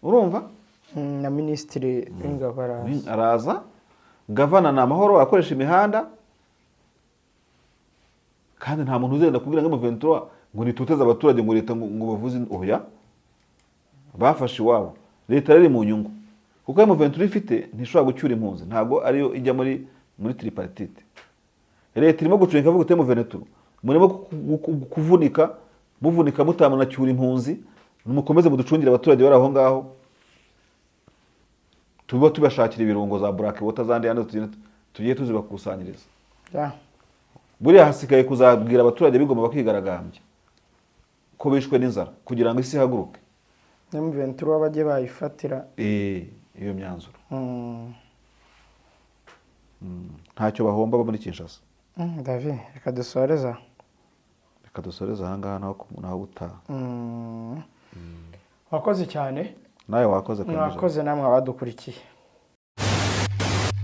urumva. Na minisitiri w'ingabo araza. Araza, gavana ni amahoro, arakoresha imihanda, kandi nta muntu uzenda kubwira ngo M23 ngo nituteze abaturage, ngo leta ngo bavuze. Oya, bafashe iwabo. Leta riri mu nyungu, kuko M23 ifite ntishobora gucyura impunzi, ntabwo ariyo ijya muri tripartite. Leta irimo gucunga, ikavuga iti: "M23 murimo kuvunika, muvunika, mutamunacyura impunzi, mukomeze muducungire abaturage bari aho ngaho, tuba tubashakira ibirungo za Black Water zandi hano tugiye tuzibakusanyiriza." Buriya hasigaye kuzabwira abaturage bigomba bakigaragambya ko bishwe n'inzara kugira ngo isi ihaguruke. M23 bajye bayifatira. Iyo myanzuro ntacyo bahomba bo muri Kinshasa. David, reka dusoreza. Reka dusoreze ahangaha, naho gutaha. Wakoze cyane. Nawe wakoze, Kaminuza. Mwakoze namwe abadukurikiye.